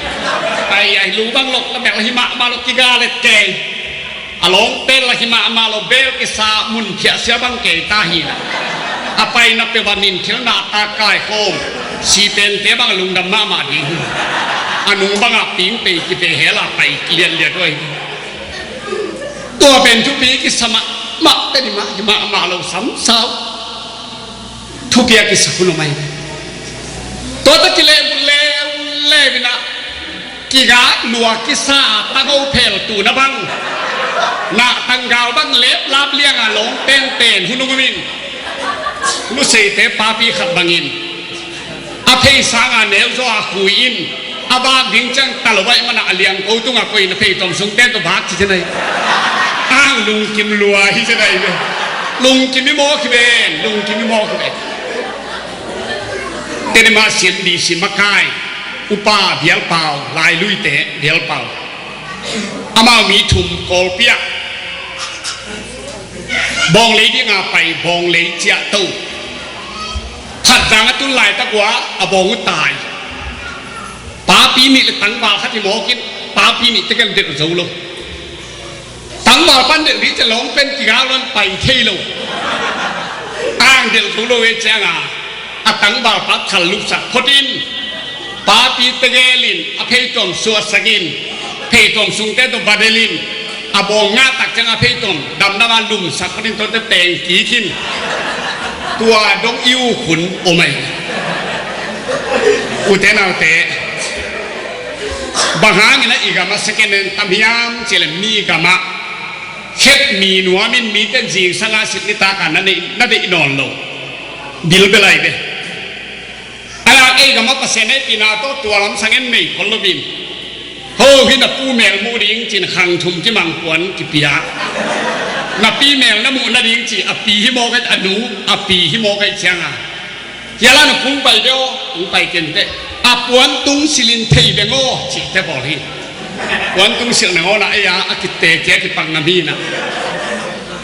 Pai ai lu bang lok la bek la hi mahmah lok kiga le keng. A lawng pen la hi mahmah lo bel kisa mun phiahsia bang kei ta hi. A paina peuh a nin thil nahtak kaikhawm sipente bang lungdam mahmah ding hi. A nung bangah pingpei kipe hela pai lianlian uh ahi. Tua pen thupi kisa mahmah teni mah hi mahmah lo samsau. Thupi a kisa hun om ahi. Tua ta kilehbulh leuleu inah kiga lua kisa a tangho phel tuna bang. Nah tanggal bang leplap lianga lawng penpen hun ung umin. Nuseite papi khat bangin a phei sanga neu zaw a khui in a bak ding ciang talo baih mana a liangko tunga koina phei tom sung ten to bak ci cenai. Ang lungkim lua hi cenai ve. Lungkim i mawk hi ven lungkim i mawk hi ven. Tedim ah C N B C makai, upa Bialpau, Lailuite Bialpau. Amau mi thum Kawlpi ah bawng lei dinga pai, bawng lei ciahto. Khat dang a tun laitak uh a bawng uh tai. Papi nih le tangval khat hi mawk in, papi nih tekel delh zo lo. Tangval pan delh ding ciang lawng pen kigal lo in pai thei lo. Ang delh zo lo e cianga a tangval pa khal lupsak phot in, papi tegel in a pheituam suahsak in, pheituam sungte tawh va delh in, a bawng ngah tak ciang a pheituam damdam a lumsak phot in, tuate teng kik in. Tua dong i uk hun om ahi. Ute naute, bang hangin a i gam a second hand tam hiam cih leh mi gam ah khetmi nuam in mite zingsang a sit nitak a na deih, na deih nawn lo. Bilbel ahi ve. Ahi hang ei gam ah Pasian hehpihna tawh tua lam sang en nei khol lo in. Ho hi na pu mel muh ding ci-in khang thum kimang puan kipia. Na pi mel na muh nading ci, a pi hi mawk ahi, a nu, a pi hi mawk ahi cianga. Hia la na kung pai bia aw, kung pai kenteh. A puan tung silin thei beng aw, cihte bawl hi. Puan tung silh nangawn ah ei a, a kite kia kipak ngam hi na.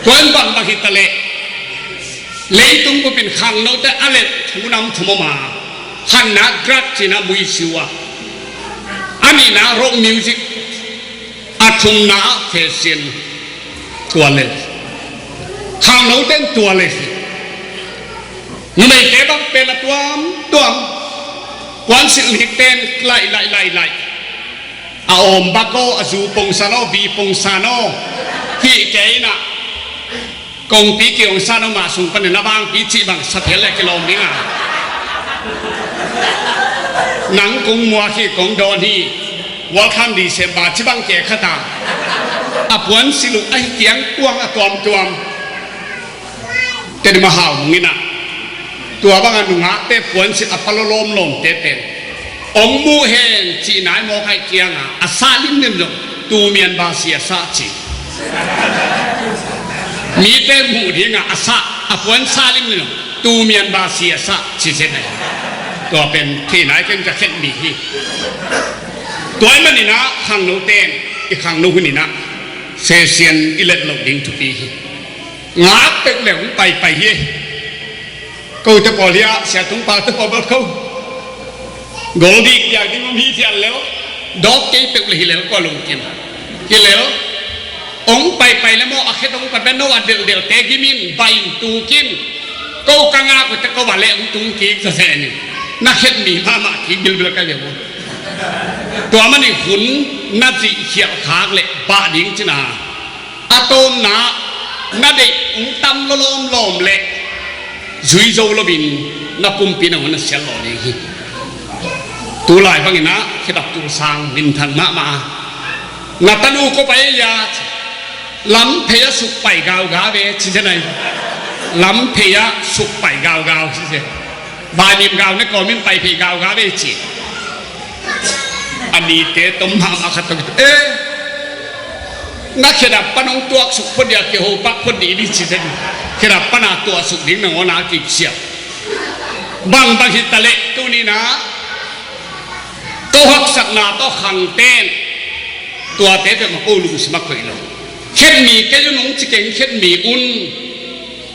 Tua in bangbang hi ta leh, leitung bupin khangnote a let thu nam thum om a. Khatna drug cihna muisiu a. A nihna rock music. A thumna ah fashion tua lel. Khangnote in tua lel hi. Numeite bang pen a tuamtuam. Puansilh nik ten laih, laih, laih, laih. A awm bak aw, a zu pongsan aw, vi pongsan aw. Hih kei na. Kongpi kiongsan aw, mah sung panin a bangpi cih bang sa phial le kilawm ding a. Nang kong muak hi, kong dawn hi. Welcome December ci bang kei khat a. A puansilh uh ahi kiang kuang a tuamtuam. Tedim a hau mung in a. Tua bang a nungakte puansilh a palo lawmlawmte pen. Ong muh hen cih nai mawk ahi kianga a sah limlim zong tumian basi a sah ci. Mite muh dinga a sah, a puan sah limlim zong tumian basi a sah ci zen ahi. Tua pen thei nai ken ka khen mi hi. Tua ahih manin a khangnote in i khangno hun in a fashion i let loh ding thupi hi. Ngak peuh le hong paipai hi. Kote pawl hi a, sia tung pate pawl bel ko. Gol dik piak ding om hi thian lel. Dawk kei peuh le hi lel ko lungkim. Hi lel. Hong paipai le maw a khet hong pat ben no a delhdelhte gimin bai in tukin. Ko ka ngak uh te ko va leh hong tung kik zazen in. Na khet mi mahmah kik bilbil ka hi uh. Tua manin hun na zih khialh khak le bah ding cina. A tawmna na deih hong tam lawlawm lawm leh zui zo loin na pumpi na hun na sial lawh ding hi. Tulai bangin ah khedap tulsang minthang mahmah a, na tanu ko pai a, lam phei a suk pai gauga ve ci zen ahi. Lam phei a suk pai gaugau ci zen. Vainim gau ne kawmin pai phei gauga ve ci. A nite tom mahmah khat tawh kitu. Eh, na khedap pan hong tuaksuk phot dia, kiho pak phot dih ni ci zen. Khedap pana tuaksuk ding nangawn a kipsiap. Bangbang hi ta leh tuni na ko haksatna tawh khangten tuate peuhmah ko lungsim a koih lo. Khetmi kei un hong ci keng, khetmi un.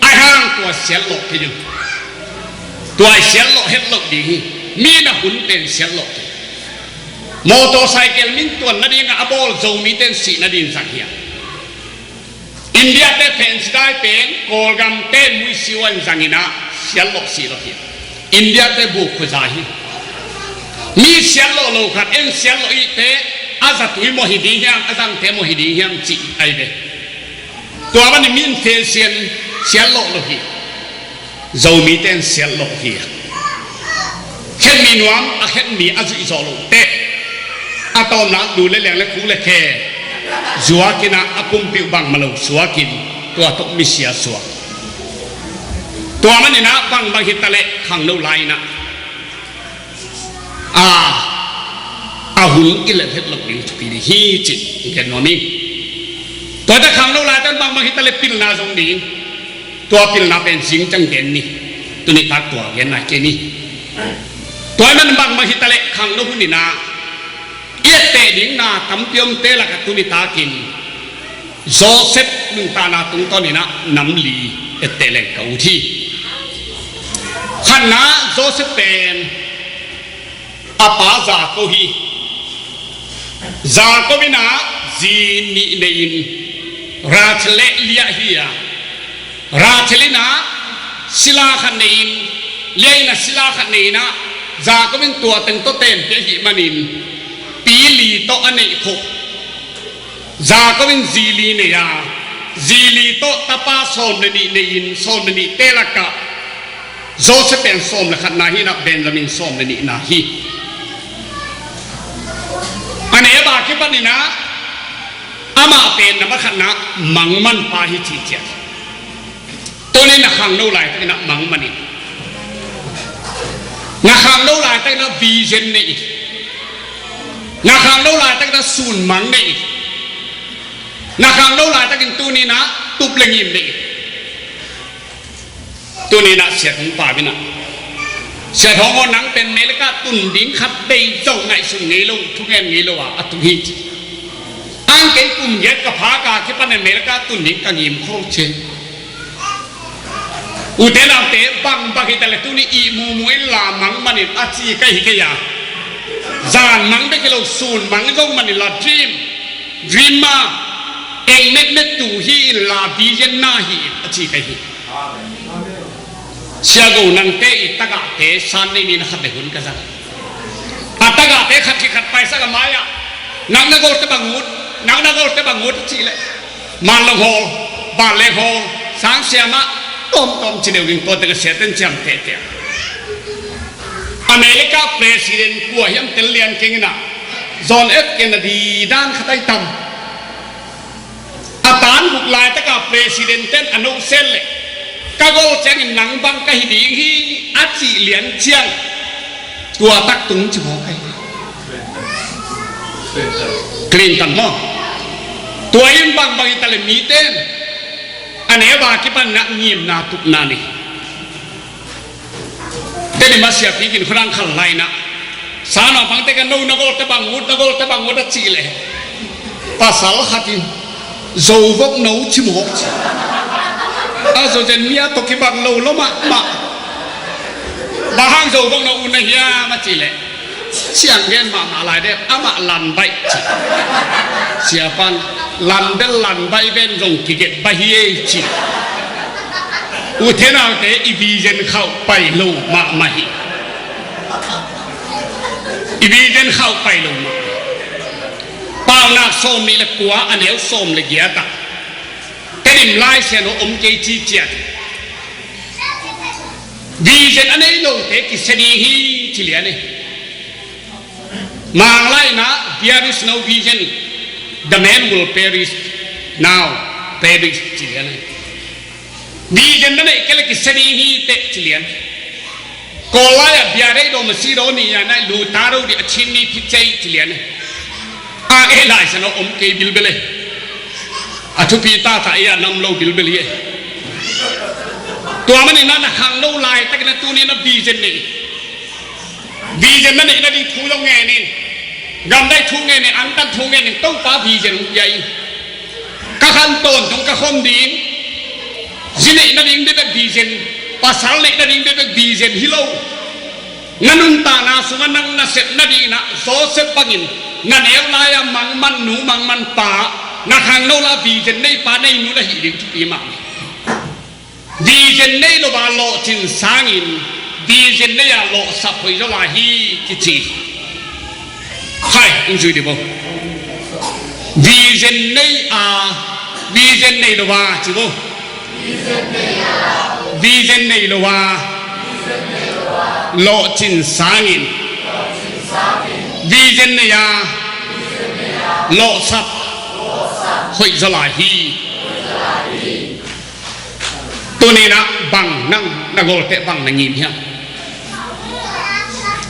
Ahi hang tua sial lawh kei un. Tua i sial lawh het loh ding hi. Mi na hun pen sial lawh kei. Motorcycle min tuan nading a bawl Zomite in sih nading zang hi a. India te fancy dai pen Kawlgam te muisiu an zangin a sial lawh sih lawh hi a. India te buk khuza hi. Mi sial lawh lo khat en sial lawh i te a zatui maw hi ding hiam, a zangte maw hi ding hiam cih ai ve. Tua manin min fashion sial lawh lo hi. Zomite in sial lawh hi. Khetmi nuam a khetmi a zuih zawh loh teh a tawmna lu le leng le kuk le khe zuakin ah a pumpi uh bangmah lo suakin tua tawh misia suak. Tua manin ah bangbang hi ta leh khangno lai-in ah a, a hun i let het loh ding thupi ding hi cih gen nuam ing. Tua teh khangno lai tan bangbang hi ta leh pilna zong ding. Tua pilna pen zing ciang gen ni. Tuni tak tua gen nai kei ni. Tua ahih manin bang mah hitaleh khangno hun in ah i etteh ding na tampi omte lakah tuni takin Joseph nuntakna tungtawn in ah nam li etteh leng ka ut hi. Khatna, Joseph pen a pa Jacob hi. Jacob in ah zi nih nei in, Rachel le Leah hi a, Rachel in ah sila khat nei in, Leah in ah sila khat nei in ah, Jacob in tua teng tawh tenpih ahih manin pi li tawh a neih khop. Jacob in zi li nei a, zi li tawh tapa sawm le nih nei in, sawm le nihte lakah Joseph pen sawm le khatna hi in ah, Benjamin sawm le nihna hi. A neu a kipan in ah amah pen na ma khatna mangmanpa hi ci ciat. Tuni na khangno laitakin ah mangman in. Na khangno laitakin ah vision nei in. Na khangno laitakin ah sun mang nei in. Na khangno laitakin tuni na tup le ngim nei in. Tuni na Sia Thong pau in ah, Sia Thong aw, nang pen America tun ding khat vei zong ngaihsun ngei lo, thungen ngei lo a, a tung hi ci. Ang kei kum giat ka phak a kipan America tun ding ka ngim khol ci. Ute naute, bang bang hitaleh tuni ihmu mu in la mangman in a ci ka hi kei a. Zan mang bek hi lo, sun mang zong man in la dream, dream ma, eng metmet tu hi in la vision na hi in a ci ka hi. Sia Go, nangte i tagahte san nei ni na khat le hun ka zang. A tagahte khat khit khat paisak a mai-ah, nang na golte bang ut, nang na golte bang ut a cih leh, Manlong Hall, Vanleng Hall, Sang Siam ah, tawmtawm ci deuh ding, tuate ka siaten ciam tete. America president kua hiam tel lian keng in ah, John F Kennedy dan khat ai tam. A tan guk laitaka president ten a no sel leh, ka gol ciangin nang bang ka hi ding hi a cih lian ciang, tua tak tung ci mawk ai. Clinton maw? Tua in bang bang hi taleh mite in a neu a kipan in ah ngimna tupna nei. Teni masiapi kin khudang khal lai in ah, sa naupangte ka no, na golte bang ut, na golte bang ut a cih leh, pasal khat in, zo vok no ci mawk ci. A zo zen mi a tawh kibang lo lo mahmah. Bang hang zo vok no ut na hiam a cih leh, siang gen mahmah lai dek, amah lan baih ci. Siapan, lan bel lan baih ven zong kiget baih hi ei ci. Ute naute, i vision khauh pai lo mahmah hi. I vision khauh pai lo mahmah. Paunak sawm nih le kua, a neu sawm le giat ah, Tedim Lai Siangtho om kei ci ciat, vision a nei lote kisia ding hi ci lian hi. Manglai in ah, there is no vision, the man will perish, now perish ci lian hi. Vision na neih kei leh kisia ding hi teh ci lian. Kawl lai-ah bia deih daw, masi daw ni-a na lu ta daw dih a Chin mi phit cia ci lian hi. A ei Lai Siangtho om kei bilbel hi. A thupi tata ei a nam lo bilbel hi. Tua manin na, na khangno laitakin ah tuni na vision nei. Vision na neih nading thu zong ngen in. Gamdai thu ngen in, antan thu ngen in, Topa vision hong pia in. Ka khan tawntung ka khom ding. Zi neih nading bekbek vision, pasal neih nading bekbek vision hi lo. Na nuntakna sungah nang na sep nading in ah Joseph bangin, na neu lai-a mangman nu mangman pa, na khangno la vision nei pa nei nu na hih ding thupi mahmah. Vision nei lo a lawhcin sangin, vision nei a lawhsap hoih zaw lai hi kici. Khai, hong zui dih bo. Vision nei a, vision nei lo a ci bo. Vision nei lo a lawhcin sangin, vision nei a lawhsap hoih zaw lai hi. Tuni in ah bang nang na golte bang na ngim hiam?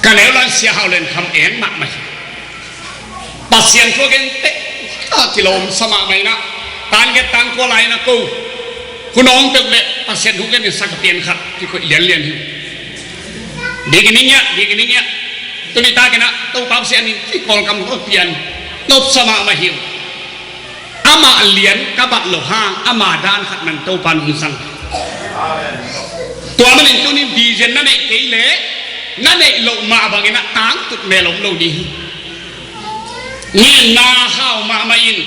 Ka neu lai-in Sia Hau Lian Kham en mahmah hi. Pasian thu a gen teh a kilawm sa mahmah in ah, tan giat tan kua lai-in ah ko hun a hong peuh leh Pasian thu gen in sa ka pian khat kikoih lianlian hi. Ding in i ngiah, ding in i ngiah. Tuni takin ah Topa Pasian in kikawlkam ko pian nopsa mahmah hi. Amah lian ka bat loh hang ama dan khat man Topa in hong zang. Tua manin tuni vision na neih kei leh na neih loh mah bangin ah tangtut mel om lo ding hi. Ngimna hau mahmah in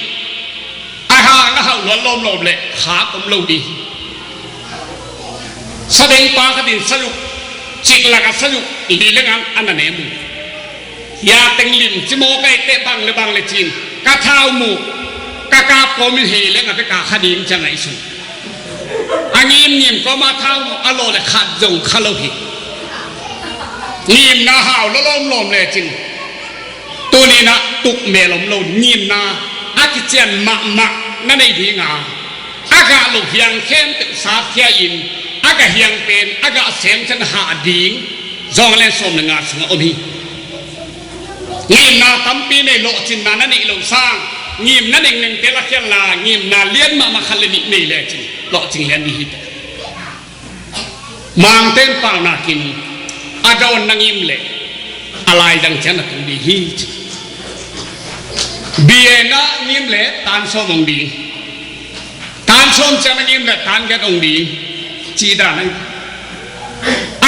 a hang a hauh luat lawmlawm leh khak om lo ding hi. Sabengpa khat in sazuk cik lakah sazuk li le ngam a na nem uh. Hia teng lim ci maw, ka ekteh bang le bang le cin ka thau muh ka kap kawmin hei leng a beka kha ding ciang a i sung. A ngimngim kawma thau muh a law le khat zong kha lo hi. Ngimna hau lawlawm lawm lecin tuni-in ah tukmel om lo ngimna a kician mahmah na nei dinga a gah loh hiang khempeuh satkhia in a gah hiang pen a gah semcian hah ding John a lian sawm le nga sungah om hi. Ngimna tampi nei, lawhcinna na neih loh sang ngimna nengnengte lakkhiatla ngimna lian mahmah khat le nih nei lecin lawhcing lian ding hi teh. Mangte in paunakin a dawn na ngim leh a laidang ciang na tung ding hi ci. Bia na ngim leh tan sawm hong ding, tan sawm ciang na ngim leh tan giat hong ding ci dan ahi.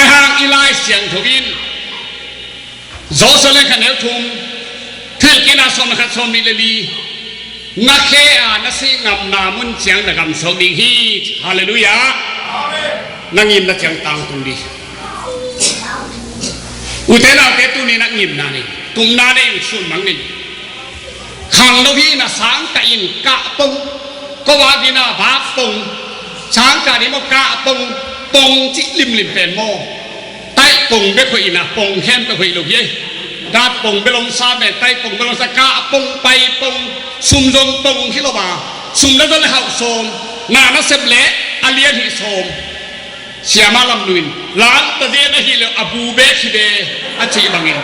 A hang i Lai Siangtho in Joseph le kha neu thum, Thuhilhkikna sawm le khat, sawm nih le li, na khe a na sih ngamna mun ciang na gamsuak ding hi. Halleluiah. Na ngimna ciang tangtung ding. Ute naute tuni-in ah ngimna nei, tupna nei, sun mang nei. Khangno hi na sangkah in kah pong, ko vak ding na vak pong, sangkah ding maw kah pong, pong cih limlim pen maw. Taih pong bek hoih in ah pong khempeuh hoih lo hi. Dat pong bek lomsa pen, taih pong bek lomsa, kah pong, pai pong, sum zong pong hi lo a, sum na zon le hauh sawm, na na sep leh a lian hi sawm. Siama Lam Nu in, lanta zen ahih leh a bu bek hi ve a cih bangin,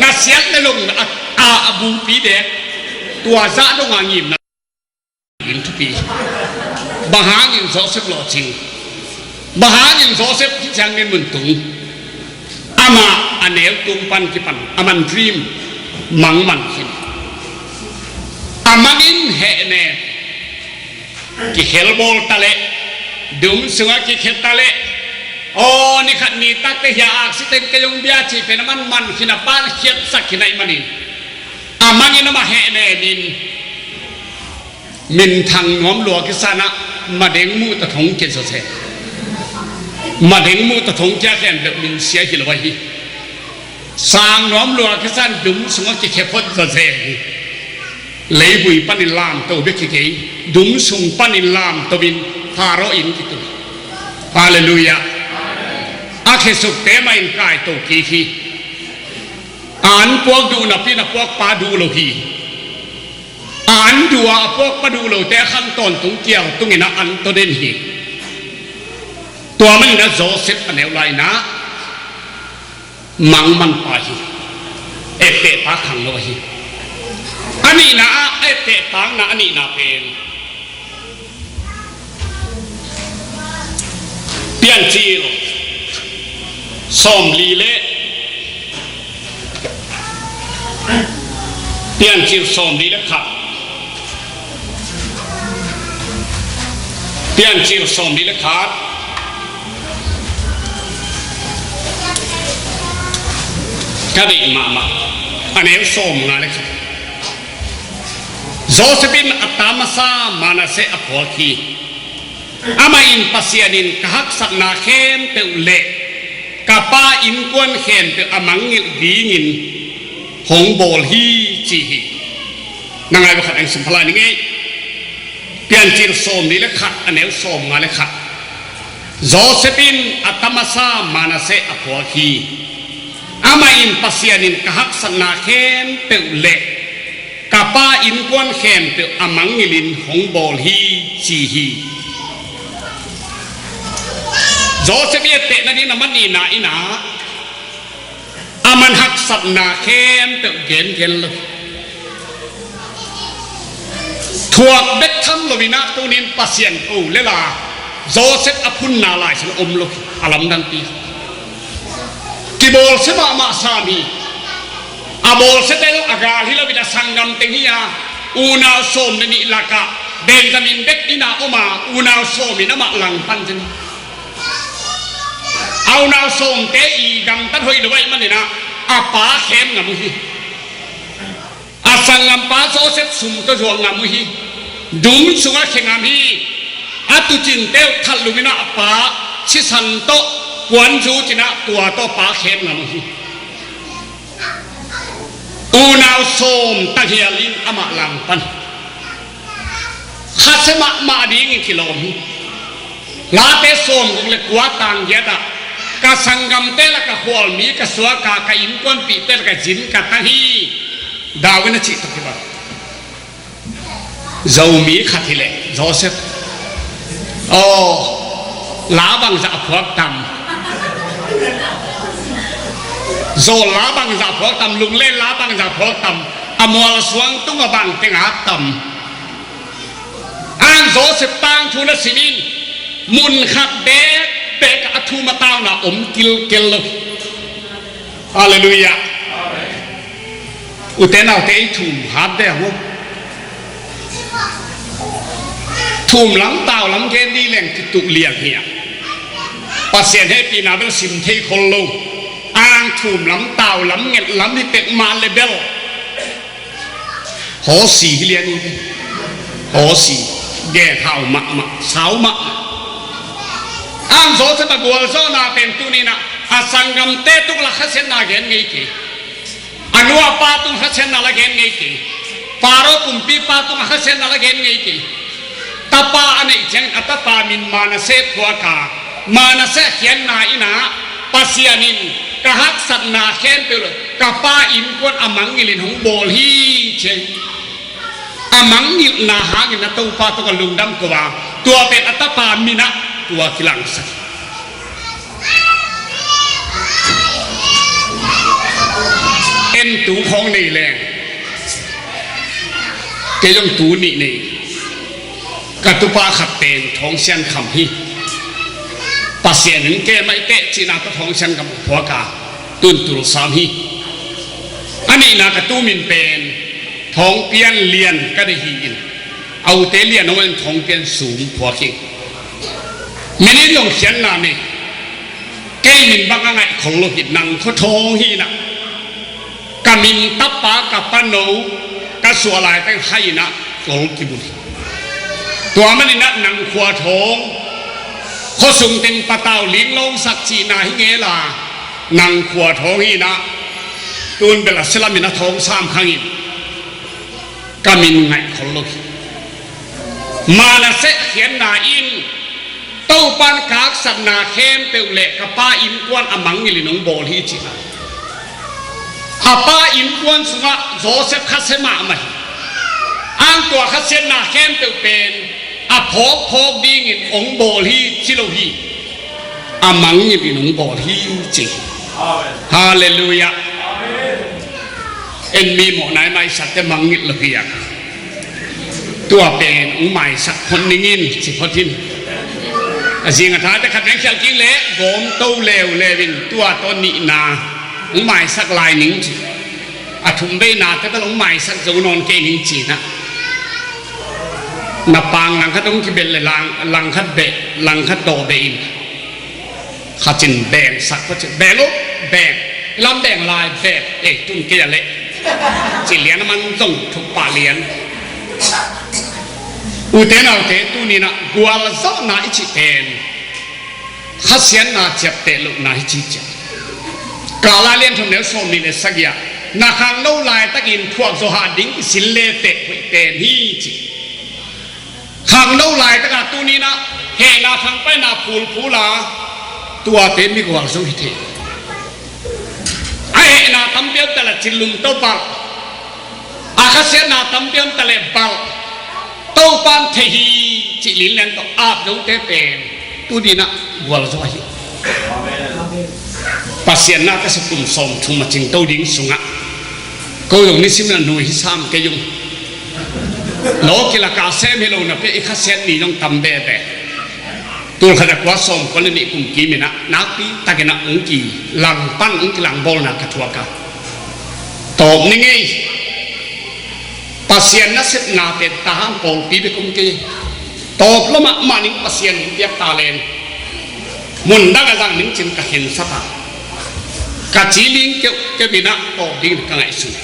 na siat le long a, a, a bupi bek, tua zah dong a ngimna in thupi. Bang hangin Joseph lawhcing? Bang hangin Joseph hih ciang nen mun tung? Amah a neu tung pan kipan a man dream mang man khin. A mangin hehnem, kikhelbawl ta leh, dum sungah kikhia ta leh, aw, ni khat ni takte hia accident kei hong bia cih pen a man man khin a, pan khiatsak khin ahih manin a mangin amah hehnem in minthang nuam lua kisa in ah madeng muh tawh thong kia zawzen. Madeng muh tawh thong kia khempeuh min sia hi lo ahi. Sang nuam lua kisa in dum sungah kikhia phot zawzen hi. Leivui panin lamto bek hi kei, dum sung panin lamto in Pharaoh inn kitung. Halleluiah. A khesukte mah in kaito kik hi. A an puak duh napi-in a puakpa duh lo hi. A an duh a, a puakpa duh lote a khan tawntung kial tungin ah an tawh den hi. Tua manin ah Joseph a neu lai-in ah mang manpa hi. Ettehpa khangno ahi. A nihna ah a etteh takna a nihna pen Piancil sawmli le, Piancil sawmli le khat. Piancil sawmli le khat. Ka deih mahmah. A neu sawmnga le khat. Joseph in a ta masa Manasseh a phuak hi. Amah in, Pasian in ka haksatna khempeuh le ka pa innkuan khempeuh a mangngilh dingin hong bawl hi, ci hi. Na ngai bek khat eng sim phalai ni ngei. Piancil sawmli le khat, a neu sawmnga le khat. Joseph in a ta masa Manasseh a phuak hi. Amah in, Pasian in ka haksatna khempeuh le ka pa innkuan khempeuh a mangngilhin hong bawl hi, ci hi. Joseph i etteh nading a man nihna in ah a man haksatna khempeuh gengen lo. Thuak bek tham lo-in ah tuni-in Pasian ko le la Joseph a phunna lai sung om lo hi, a lamdangpi. Kibawlsia mahmah sam hi. A bawlsiate zong a gal hi lo in a sanggam teng hi a, unau sawm le nih lakah Benjamin bek inn ah om a, unau sawm in amah langpan zen hi. A unau sawmte i gamtat hoih lo ahih manin ah a pa khem ngam uh hi. A sanggampa Joseph sum tawh zuak ngam uh hi. Dum sungah khia ngam hi. A tuucinte uh that lum in ah a pa sisan tawh puanzu cin ah tua tawh a pa khem ngam uh hi. Unau sawm tanghial in amah langpan. Khasia mahmah dingin kilawm hi. Late sawmguk le kua tang giat ah, ka sanggamte la ka khualmi ka suak a, ka innkuanpihte la ka zin ka tang hi. David a cih tawh kibang. Zomi khat hileh Joseph, aw, la bangzah a phuak tam? Zawl la bangzah a phuak tam? Lunglen la bangzah a phuak tam? A mualsuang tungah bang teng a tam? Ang Joseph tangthu na sim in, mun khat bekbek a thum a tauna om kilkel lo. Halleluiah. Ute naute, ei thum hat deuh maw? Thum lam tau lam gen dih leng kituh liang hi a, Pasian hehpihna bel sim thei khol lo. Ang thum lam tau lam nget lam hi pek mah le bel Hawsi hi lian hi ve. Hawsi. Gen hau mahmah, sau mahmah. Ang Joseph a gualzawhna pen tuni-in ah a sanggamte tung la khasiatna gen ngei kei. A nu a pa tung khasiatna la gen ngei kei. Pharaoh kumpipa tung a khasiatna la gen ngei kei. Tapa a neih ciangin a tapa min Manasseh phuak a, Manasseh khiatna in ah Pasian in ka haksatna khempeuh le ka pa innkuan a mangngilh in hong bawl hi ci. A mangngilhna hangin a topa tawh ka lungdam ko a, tua pen a tapa min ah tua kilangsak. En tu khawng nei leng, kei zong tu nih nei. Ka tupa khat pen Thawng Sian Kham hi. Pasian in kei mah i teh cihna tawh Thawng Sian Kham phuak a, tun Tulsa om hi. A nihna ka tu min pen Thawng Pian Lian ka deih hi in, a ute Lian om in Thawng Pian Sum phuak hi. Min in zong khiatna nei. Kei min bang a ngaih khol lo hi, nang khua Thawng hi in ah. Ka min tapa ka pano ka suah laitak hai in ah tol kibulh hi. Tua manin ah nang khua Thawng, khuasung teng patau linglawngsak cihna hi ngel a, nang khua Thawng hi in ah, tun bel a silam in a Thawng Sam Khang in ka min ngaih khol lo hi. Manasseh khiatna in Topan ka haksatna khempeuh le ka pa innkuan a mangngilh in hong bawl hi ci a. A pa innkuan sungah Joseph khasia mahmah hi. Ang tua khasiatna khempeuh pen a phawkphawk dingin hong bawl hi ci lo hi. A mangngilh in hong bawl hi ci. Halleluiah. En mi mawhna i maisakte mangngilh lo hi a. Tua pen hong maisak phot ning in ci phot in. A zing a thate khat veng khialh kik leh gawm to leuleu in tua tawh nihna hong maisak lai ning ci. A thum veinate bel hong maisak zo nawn kei ning ci na. Na pang langkhat hong kibelh le lang, langkhat beh, langkhat tawh beh in. Khat in bengsak kua ci, beng uh, beng. Lam beng lai, beng. Eh, tun kei a leh. Ci lian a man zong thuk pah lian. Ute naute tuni-in ah gualzawhna i cih pen khasiatna ciapteh lohna hi ci ciah. Kala lian thum neu sawm nih le sagih ah, na khangno laitakin thuak zawh hah ding kisin le teh hoih pen hi ci. Khangno laitakah tuni-in ah hehna thangpaihna phulphul a, tuate migual zo hi thei. A hehna tampi om ta leh cilum tawh balh, a khasiatna tampi om ta leh balh. Topan thei hi cih linlen tawh ap zote pen tuni-in ah gualzo hi. Pasian na ka sa kum sawmthum a cingto ding sungah ko zong nisim na nui hi sam kei ung. Law kilaka sem hi lo napi i khasiat ni zong tam bebe. Tulkhat a kua sawmkua le nih kum kim in ah nakpi takin ah hong kilang pan hong kilang bawlna ka thuak a. Tawp ni ngei. Pasian nasepna pen ta hang pawlpi bek om kei. Tawp lo mahmah ning Pasian in piak ta leng. Mun dang a zang ning cin ka khensat a. Ka ci ling keuhkeuh in ah tawp ding ka ngaihsun.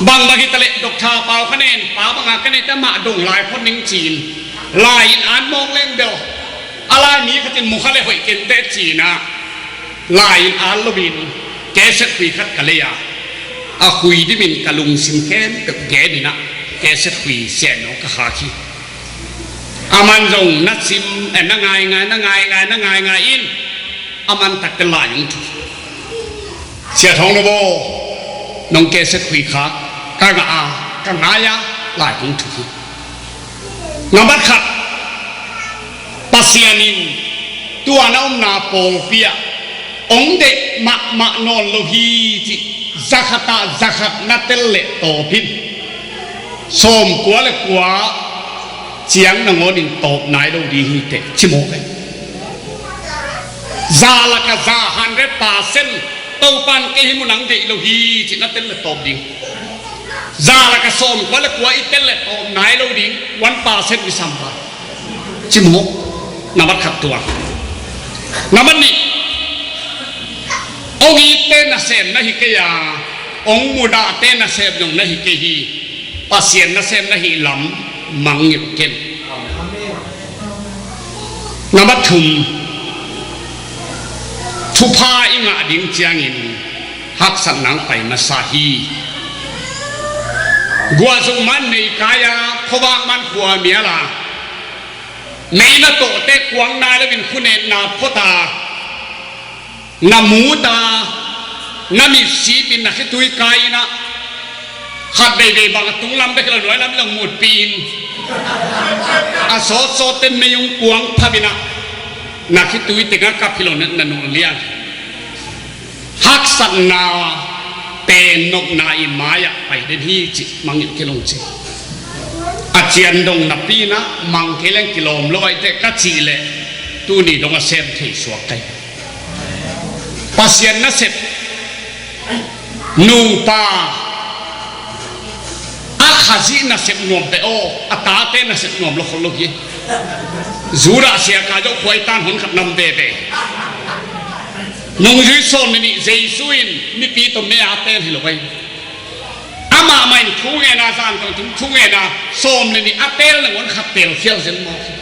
Bangbang hi ta leh Doctor Pau ka nen, pa banga ka nen ta mah dong lai khon ning cin. Lai in an mawk leng bel. A lai mi khat in mu kha le hoih kei teh cin ah. Lai in an lo in, cassette khui khat ka lei a. A khui dim in ka lungsim khempeuh gen in ah, cassette khui sian no ka khak hi. A man zong na sim, eh, na ngaingai, na ngaingai, na ngaingai in. A man tak teh lai hong thu. Sia Thawng Lo bo, nong cassette khui kha, ka ngah a, ka ngai a, lai hong thu hi. Nambat khat, Pasian in tua na omna pawlpi ah hong deih mahmah nawn lo hi cih, zakhat ah zakhat na tel leh tawp in. Sawmkua le kua ciang nangawn in tawp nai lo ding hi teh, ci mawk ei. Za lakah za hundred percent, Topa'n kei hih mun ah hong deih lo hi cih na tel le tawp ding. Za lakah sawmkua le kua i tel le tawp nai lo ding, one percent i sam va. Ci mawk. Nambat khat tua. Nambat nih, hong itte nasem na hi kei a, hong mudahte nasem zong na hi kei hi. Pasian nasem na hih lam mangngilh ken. Nambat thum, thupha i ngah ding ciangin haksatna hong pai masa hi. Guah zong man mei kai a, khuavak man khua mial a, mei na tawh teh kuang nai lo in khunetna phot a, na mut a, na mitsip in na khitui kai in ah, khat veivei bang a tunglam bek hi lo, nuailam zong mutpih in, a sawtsawt teh mei hong kuang phap in ah, na khitui teng ah kap hi lo, na, na nulh liang. Haksatna pen nopna i mai-ah pai den hi cih mangngilh kei lo ci. A cian dong napi in ah mang kei leng kilawm lo ahih teh ka cih leh tuni dong a sem thei suak kei. Pasian nasep, nupa, a Khazih nasep nuam peuh aw, a tate nasep nuam lo khol lo hi. Judah sia ka zong khuai tan hon khat nam veve. Nungzui sawm le nih Jesu in mipi tawh mei a teel hi lo ei. Amah mah in thu ngen a, zan tawh thu ngen a, sawm le nih a teel nangawn khat teel khial zen mawk hi.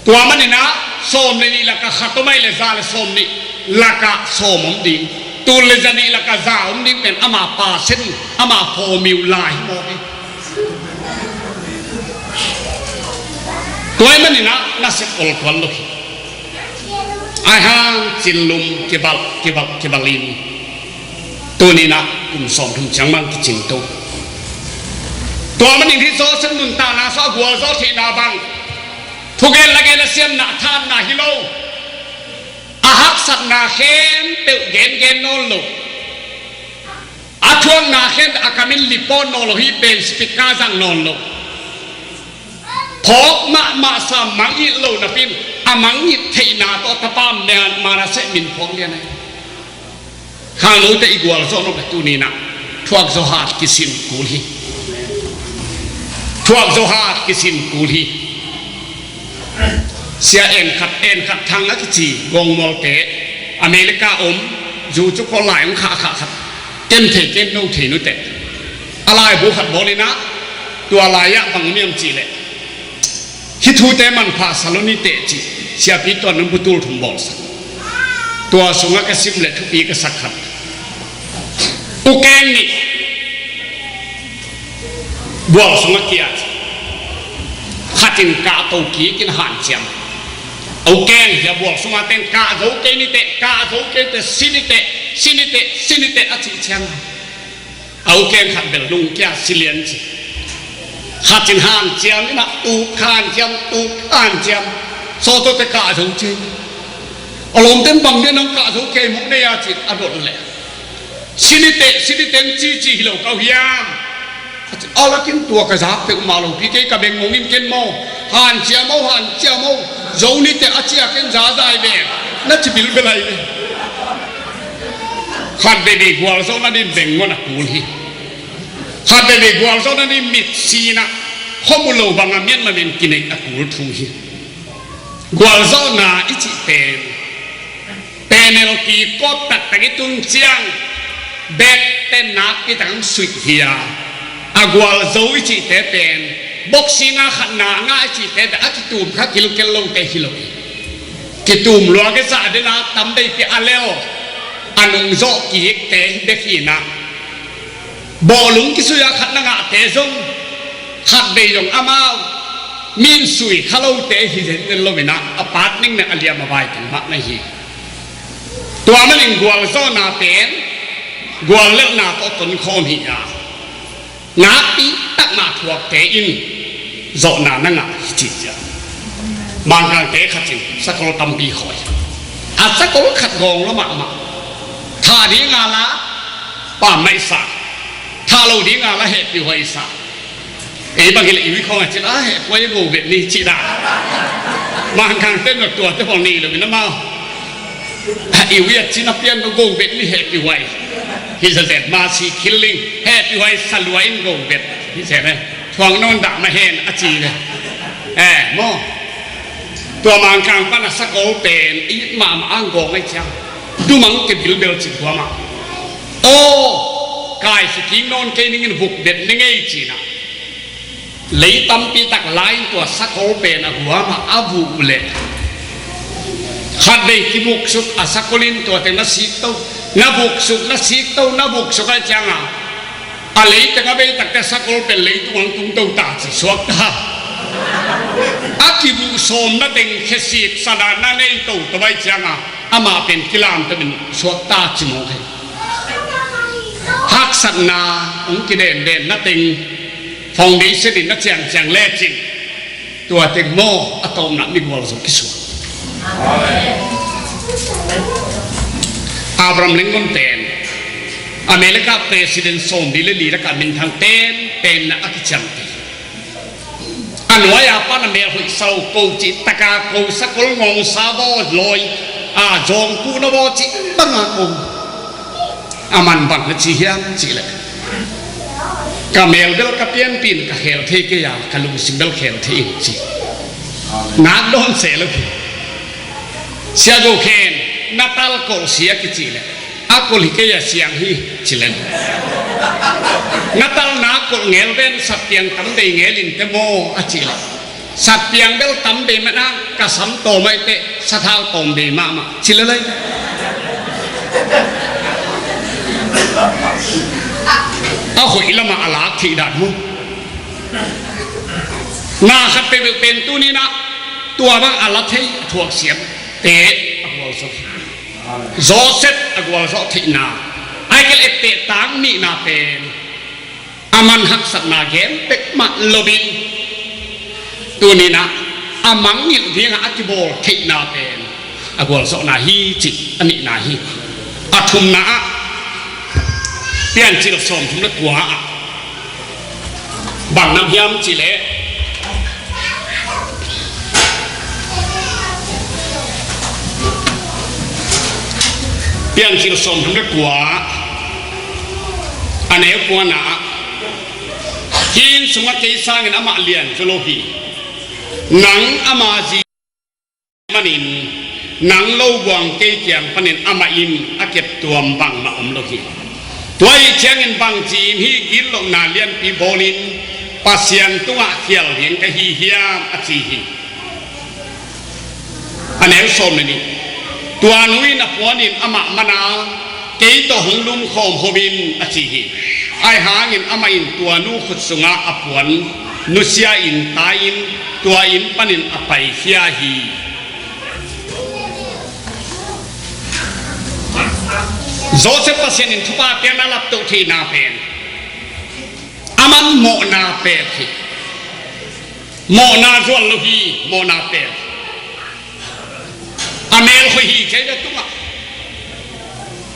Tua manin ah sawm le nih lakah khat om ahih leh za le sawm nih lakah sawm om ding, tul le za nih lakah za om ding pen ama percent, ama formula hi mawk hi. Tua ahih manin ah nasep oltuan lo hi. Ahi hang cinlum kivalh, kivalh, kivalh in tuni in ah kum sawmthum ciang mang kicingto. Tua manin hih Joseph nuntakna sung a gualzo theihna bang thugen lagen a siamna thanna hi lo. A haksatna khempeuh gengen nawn lo. A thuakna khempeuh a kamin lipawt nawn lo, hih pen speaker zang nawn lo. Phawk mahmah sa, mangngilh lo napi in a mangngilh theihna tawh tapa Manasseh min phawk lian ahi. Khangnote i gualzawh nop le tuni in ah thuakzaw hat kisin kul hi. Thuakzaw hat kisin kul hi. Sia En Khat, En Khat Thang a kici Gawngmualte, America om, zu cu kawh lai hong khahkhah khat, ken thei ken no thei nuteh a laibu khat bawl in ah, tua lai-ah bang om hiam cih leh, hih thute manpha sa lo ni teh cih siapi tuan nunbu tul thum bawlsak. Tua sungah ka sim le thupi ka sak khat. U keng nih bual sungah kia, khat in kah to kik in hanciam. U keng hia bual sungah ten kah zo kei ni teh, kah zo kei teh, si ni teh, si ni teh, si ni teh a cih ciang a, a u keng khat bel lungkia si lian ci. Khat in hanciam in a tuk hanciam, tuk hanciam. Sawtawte kah zo ci. A lawmten bang dia nang kah zo kei mawk nei a ci a dot leh, si ni teh, si ni teh ci ci hi lo kau hiam? A lakin tua ka zak peuhmah lo pi kei ka beng ngong in ken maw. Han cia maw, han cia maw. Zo ni teh a cia ken za zai ve. Na ci bilbel ai ve. Khat veivei gualzawhna din beng ngon a kul hi. Khat veivei gualzawhna din mit sinah khuamu lo banga mianma men kineih a kul thu hi. Gualzawhna i cih pen penalty kawp taktak i tun ciang bek pen nakpi tak ang suih hi a, a gualzo i cihte pen boxing a khatna ngah i cihte pen a kitum kha kilkel lote hi lo hi. Kitum luak i zah dena tam deipi a leo a nungzawh kikte hi bek hinah. Bawhlung kisui a khat na ngahte zong khat vei zong amau min sui kha lote hi zen zen loinah a pat ning na a liam a vai teng mah na hi. Tua manin gualzawhna pen guallelhna tawh tonkhawm hi a, nakpi takmah thuakte in zawhna na ngah hi ci ciah. Mangkangte khat in sakol tampi khawi a, sakol khat gawng lo mahmah. Tha ding a la pammaih sa, tha lo ding a la hehpihhuai sa. Ei bang hileh iwi khawng a cin a hehpuai a go vet ni cih dah. Mangkangte na tuate pawl nei lo in amau iwi a cin a pian lo go vet ni hehpihhuai. Hi zazet ma si killing hehpihhuai salua in go vet. Hi zet eh. Thuang nawn dah mah hen a ci ve. Eh maw. Tua Mangkang pan a sakol pen it mahmah ang gawng ai ciang dumang ke bilbel cih guamah. Aw kai si king nawn kei ningin vuk vet ni ngei cinah. Lei tampi tak lai-in tua sakol pen a guamah a vuh uh leh khat vei kivuksuk a sakol in tuate na sikto, na vuksuk, na sikto, na vuksuk ai cianga a leiteng a bei takte sakol pen leitung ang tung to ta ci suakta. A kivuh sawm na teng khesik sadan na nei toto bai cianga amah pen kilam tamin suakta ci mawk hi. Haksatna hong kidenden na teng foundation in na ciangciang lecin tua teng maw a tawpna migual zo kisuak. Abraham Lincoln pen America president sawm dih le li lakah minthang ten tenna a kiciamteh. A nuai a pan a mel hoih sau ko cih taka ko sakol ngawngsa baw lawi a zawngkuhna baw cih banga ko. A man bang na ci hiam cihleh ka mel bel ka pianpin ka khel thei kei a ka lungsim bel khel thei in ci. Nak dawn seh lo hi. Sia go khen na tal kolh sia kicihleh a kolh hi kei a siang hi cileng. Na tal nak kolh ngel ven satpiang tam dei ngel in te maw a cihleh satpiang bel tam dei mana ka sam tawm ai teh sathau tawm dei mahmah cilelai. A hoih lamah a lak theih dan mu. Na khat peuhpeuh pen tuninah tua bang a la thei a thuak siam te a gualzawh. Joseph a gualzawh theihna ai kel etteh tang nihna pen a man haksatna gen pek mah loin tuninah a mangngilh dingah a kibawl theihna pen a gualzawhna hi cih a nihna hi. A thumna ah Piancil sawmthum le kua ah bang nam hiam cihleh Piancil sawmthum le kua a neu kuana ah hi inn sungah kei sangin amah lian zaw lo hi. Nang ama zi manin nang lo buang kei kiang panin amah in a keptuam bangmah om lo hi. Tua ahih ciangin bangci in hih gitlohna lianpi bawlin Pasian tungah khial ding ka hi hiam a ci hi. A neu sawm le nih. Tua nu in a puanin amah mana kei tawh hong lumkhawm homin a ci hi. Ahi hangin amah in tua nu khut sungah a puan nusia in tai-in tua inn panin a paikhia hi. Joseph Pasian in thupha piakna laptoh theihna pen a man mawhna pek hi. Mawhna zual lo hi. Mawhna pek a mel hoih hi kei ve tungah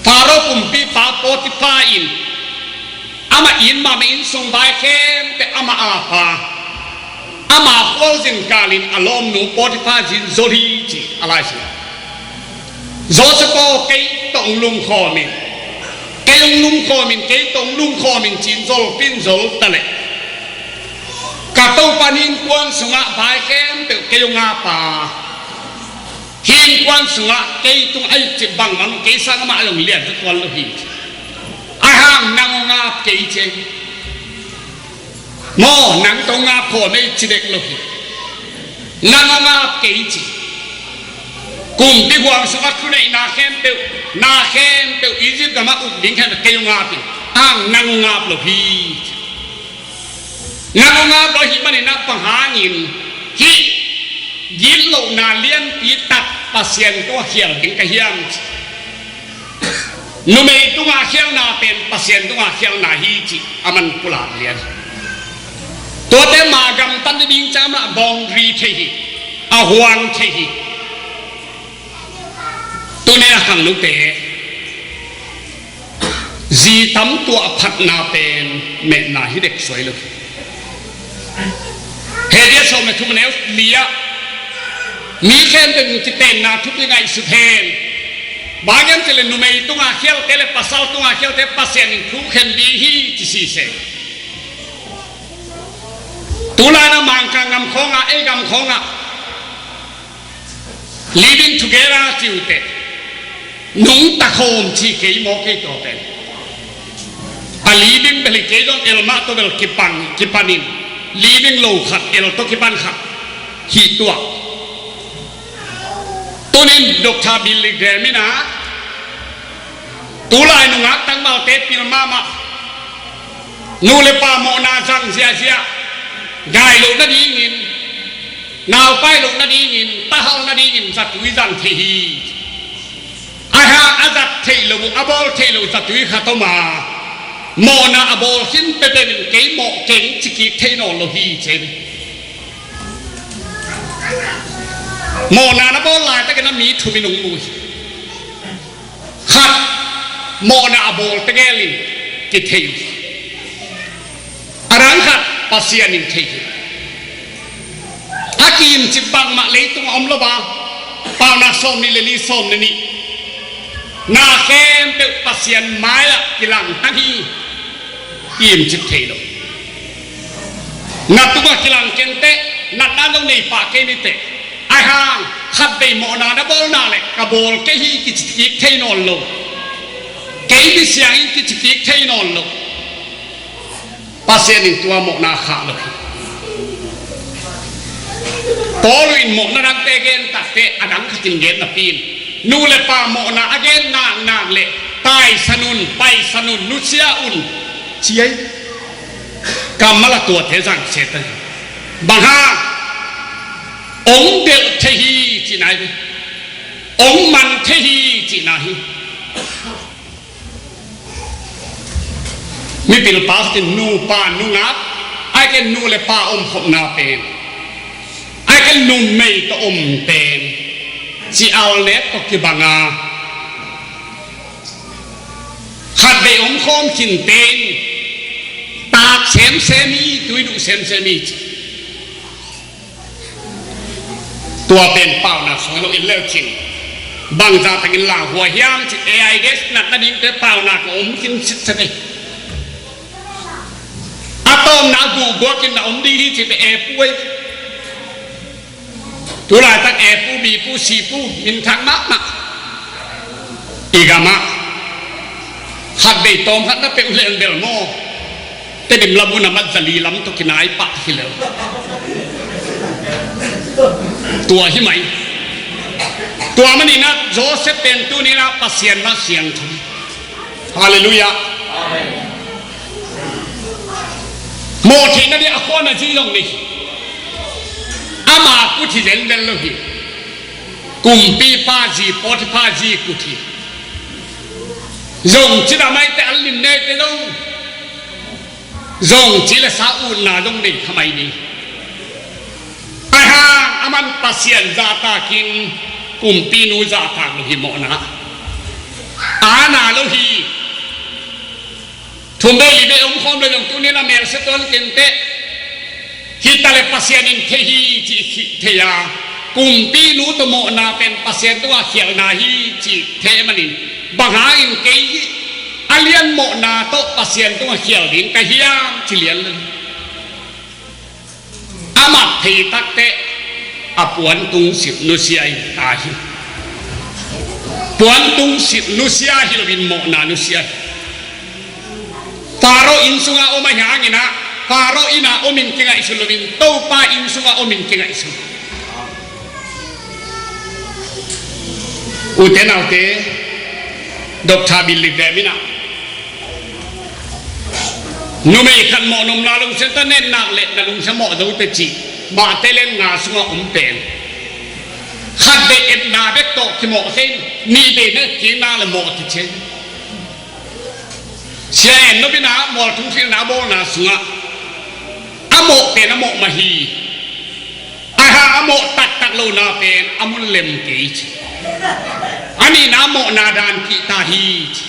Pharaoh kumpipa Potiphar in amah Inn mahmah inn sung vai khempeuh amah a pha, amah khualzin kalin a lawmnu Potifar zi in zol hi ci a Lai Siangtho. Josef aw, kei tawh hong lumkhawm in, kei hong lumkhawm in, kei tawh hong lumkhawm in ci-in zolpi in zol ta leh, ka Topa in innkuan sungah vai khempeuh kei hong ap a, hih innkuan sungah kei tung a it cih bangmah kei sang amah zong lian za tuan lo hi. Ahi hang nang hong ap kei ci. Maw, nang tawh hong ap khawm ei ci dek lo hi. Nang hong ap kei ci. Kumpi huang sungah thuneihna khempeuh, na khempeuh, Egypt gamah uk ding khempeuh kei hong ap in, ahi hang nang hong ap lo hi. Nang hong ap lo ahih manin ah bang hangin hih gitlohna lianpi tak Pasian tungah khial ding ka hiam? Numei tungah khialna pen Pasian tungah khialna hi cih a man pulak lian. Tuate mah gamtat nading ciang amah boundary thei hi, a huang thei hi. Tuni a khangnote, zi tam tuah phatna pen metna hi dek suai lo. Hebru sawm le thum a neu li ah, mi khempeuh in kitenna thupi ngaihsut hen. Bang hiam cih leh numei tungah khialte le pasal tungah khialte Pasian in thu khen ding hi ci siseh. Tulai-in ah Mangkang gam khawngah, ei gam khawngah living together ci uh teh, nungta khawm ci kei maw, kei tua pen. A living bel hi kei zong el mah tawh bel kipan, kipan in, living lo khat, el tawh kipan khat hi tuak. Tuni-in Doctor Billy Graham in ah, tulai nungak tangvalte pil mahmah, nu le pa mawhna zang ziahziah, gai loh nadingin, naupai loh nadingin, tahal nadingin zatui zang thei hi. Ahi hang a zat theih loh, a bawl theih loh zatui khat om a, mawhna a bawl khin peuhpeuh in kei mawh keng ci kik thei nawn lo hi ci hi. Mawhna na bawl laitakin ah mi thum in hong mu hi. Khat, mawhna a bawl tegel in kithei uh hi. A dang khat, Pasian in thei hi. A ki-imcip bangmah leitungah om lo a, Paunak sawmnih le li, sawm le nih, na khempeuh Pasian mai-ah kilangtang hi. Ki-imcip thei lo. Na tungah kilang kenteh, natna dong nei pah kei niteh. Ahi hang khatvei mawhna na bawl nak leh, ka bawl kei hi kici kik thei nawn lo. Kei misiang hi kici kik thei nawn lo. Pasian in tua mawhna khah lo hi. Paul in mawhna dangte gen takteh a dang khat in gen napi in, nu le pa mawhna a gen naknak leh taisan un, paisan un, nusia un ci hi. Kammal a tuate zang se ta hi. Bang hang? Hong delh thei hi cihna hi. Hong man thei hi cihna hi. Mipil pasal in nupa nungak, ahih kei leh nu le pa omkhopna pen, ahih kei leh numei tawh om pen, ci-al nek tawh kibang a, khatvei omkhawm khin pen, taak semsem hi, tui duh semsem hi ci. Tua pen paunak sung lo in leu cin, bangzah takin lauhuai hiam cih, A I D S natna dingte paunak a om khin sitset hi. A tawpna guhguak in na om ding hi cih pen A pu ei. Tulaitak A pu, B pu, C pu minthang mahmah. I gamah khatvei tawm khat na peuh leng bel maw, Tedim lam hun a mat zali lam tawh kinai pah hi lel. Tua hi mai. Tua manin ah Joseph pen tuni-in ah Pasian mah siangtho. Halleluiah. Mawh theihna ding a khuan a zi zong nei hi. Ama kut hi zenzen lo hi. Kumpipa zi, Potiphar zi kut hi. Zong cidam aite, an lim neite zong, zong ci le sa utna zong nei kha mai ni. Ahi hang aman Pasian zahtakin kumpinu zahtak lo hi, mawhna a na lo hi. Thum vei li vei om khawm le zong tuni-in a mel sia tuan kei inteh. Hi ta le Pasian in thei hi cih khih thei a, kumpinu tawh mawhna pen Pasian tungah khialhna hi cih thei manin, bang hangin kei hi a lian mawhna tawh Pasian tungah khial ding ka hiam ci lian lo. A mat thei takteh a puantung sit nusia in ta hi. Puantung sit nusia hi loin mawhna nusia hi. Faro inn sungah om ahih hangin ah, Faro inn ah om in kingaihsun loin Topa inn sungah om in kingaihsun. Ute naute, Doctor Billy Graham in ah, numei khat mawh nopna lungsim tawh na et nak leh na lungsim mawh zo teh ci. Mate lian nga sungah om pen, khat vei etna bek tawh kimawh kei, nih vei na et kik nak leh mawh teh ci. Sia En Nop in ah mualthum filhna a bawlna sungah, a mawh pen a mawh mah hi. A ha a mawh taktak lohna pen a mun lem kei ci. A nihna a mawhna dan kihta hi ci.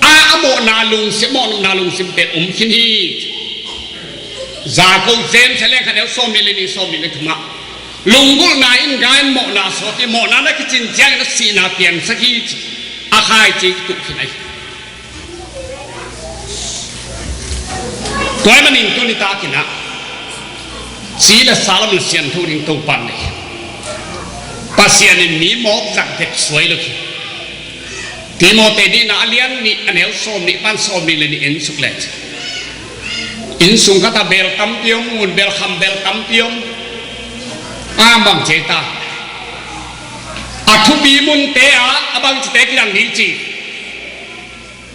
A, a mawhna lungsim, mawh nopna lungsim pen om khin hi ci. Jakob James a lian khat neu sawmnih le nih, sawmnih le thumah, lunggulhna in gai in mawhna sawt hi, mawhna na kicin ciangin a sihna piangsak hi ci. A khaici kituh khin ahi. Tua ahih manin tuni takin ah, ci le sa lam le siangtho ding Topa in nei. Pasian in mi mawk zat dek suai lo hi. Timoti nihna a lian nih a neu sawmnih pan sawmnih le nih en suk leh ci. Inn sung khat ah bel tampi om, ngun bel kham bel tampi om. A bang ci ta? A thupi munte ah a bang cite kizang ding ci?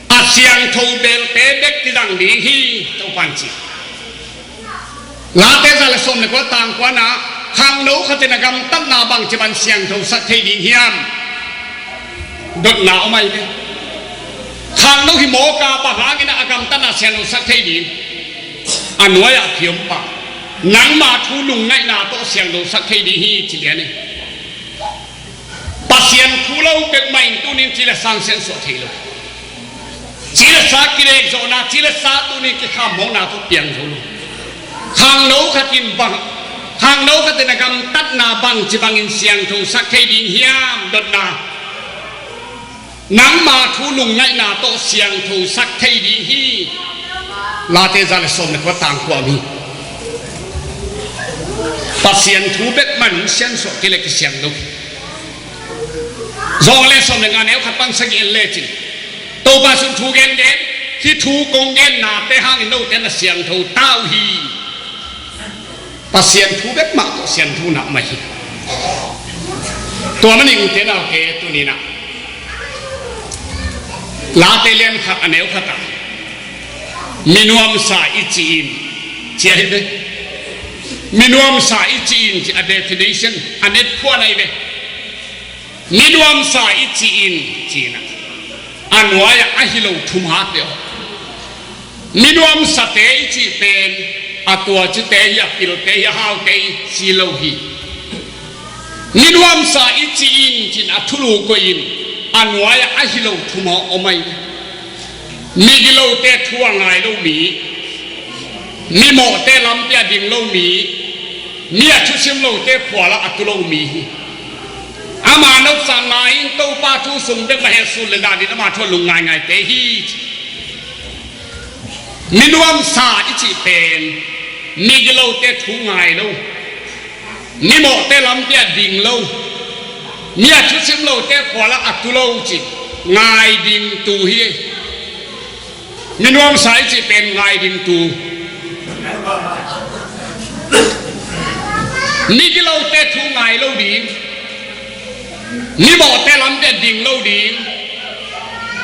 A siangtho belte bek kizang ding hi, Topa in ci. Late za le sawm le kua tang kuana, khangno khat in a gamtatna bangci bang siangthosak thei ding hiam? Dotna om ahi ve. Khangno hi mawk a, bang hangin a gamtatna siangthosak thei ding? A nuai-ah phi om pah. Nangma thu lungngaihna tawh siangthosak thei ding hi, ci lian hi. Pasian thu lo bek mah in tuni-in ci le sa siansuah thei lo. Ci le sa kilekzawhna, ci le sa tuni-in kikham mawkna tawh piang zo lo. Khangno khat in bang, khangno khat in a gamtatna bangci bangin siangthosak thei ding hiam? Dotna. Nangma thu lungngaihna tawh siangthosak thei ding hi. Late za le sawm le kua tang kua mi. Pasian thu bek mah in siansuah kei le kisiang lo. Zawng le sawm le nga neu khat pan sagih en lecin, Topa sung thu gengen, hih thu kong gennate hangin note na siangtho ta uh hi. Pasian thu bek mah tawh siangtho na mah hi. Tua manin ute naute, tuni-in ah Late lian khat a neu khat ah, minuamsa i cih in, ci ahi ve. Minuamsa i cih in ci a definition a net phuan ahi ve. Minuamsa i cih in, ci-in ah, a nuai-ah a hi lo thumate aw. Minuamsate i cih pen a tuacite hi, a pilte hi, a haute hi ci lo hi. Minuamsa i cih in ci-in a thulu koih in, a nuai-ah a hi lo thum aw om ahi. Migilote thu a ngai lo mi, mimawhte lampi a ding lo mi, mi a thusim lote phualah a tu lo mi hi. Ama nopsakna in Topa thu sung bek mah heh, sun le dan in ama thu a lung ngaingaite hi. Minuamsa i cih pen migilote thu ngai lo, mimawhte lampi a ding lo, mi a thusim lote phualah a tu lo ci, ngai ding tu hi. Minuamsa i cih pen ngai ding tu. Migilote thu ngai lo ding, mimawhte lampi a ding lo ding,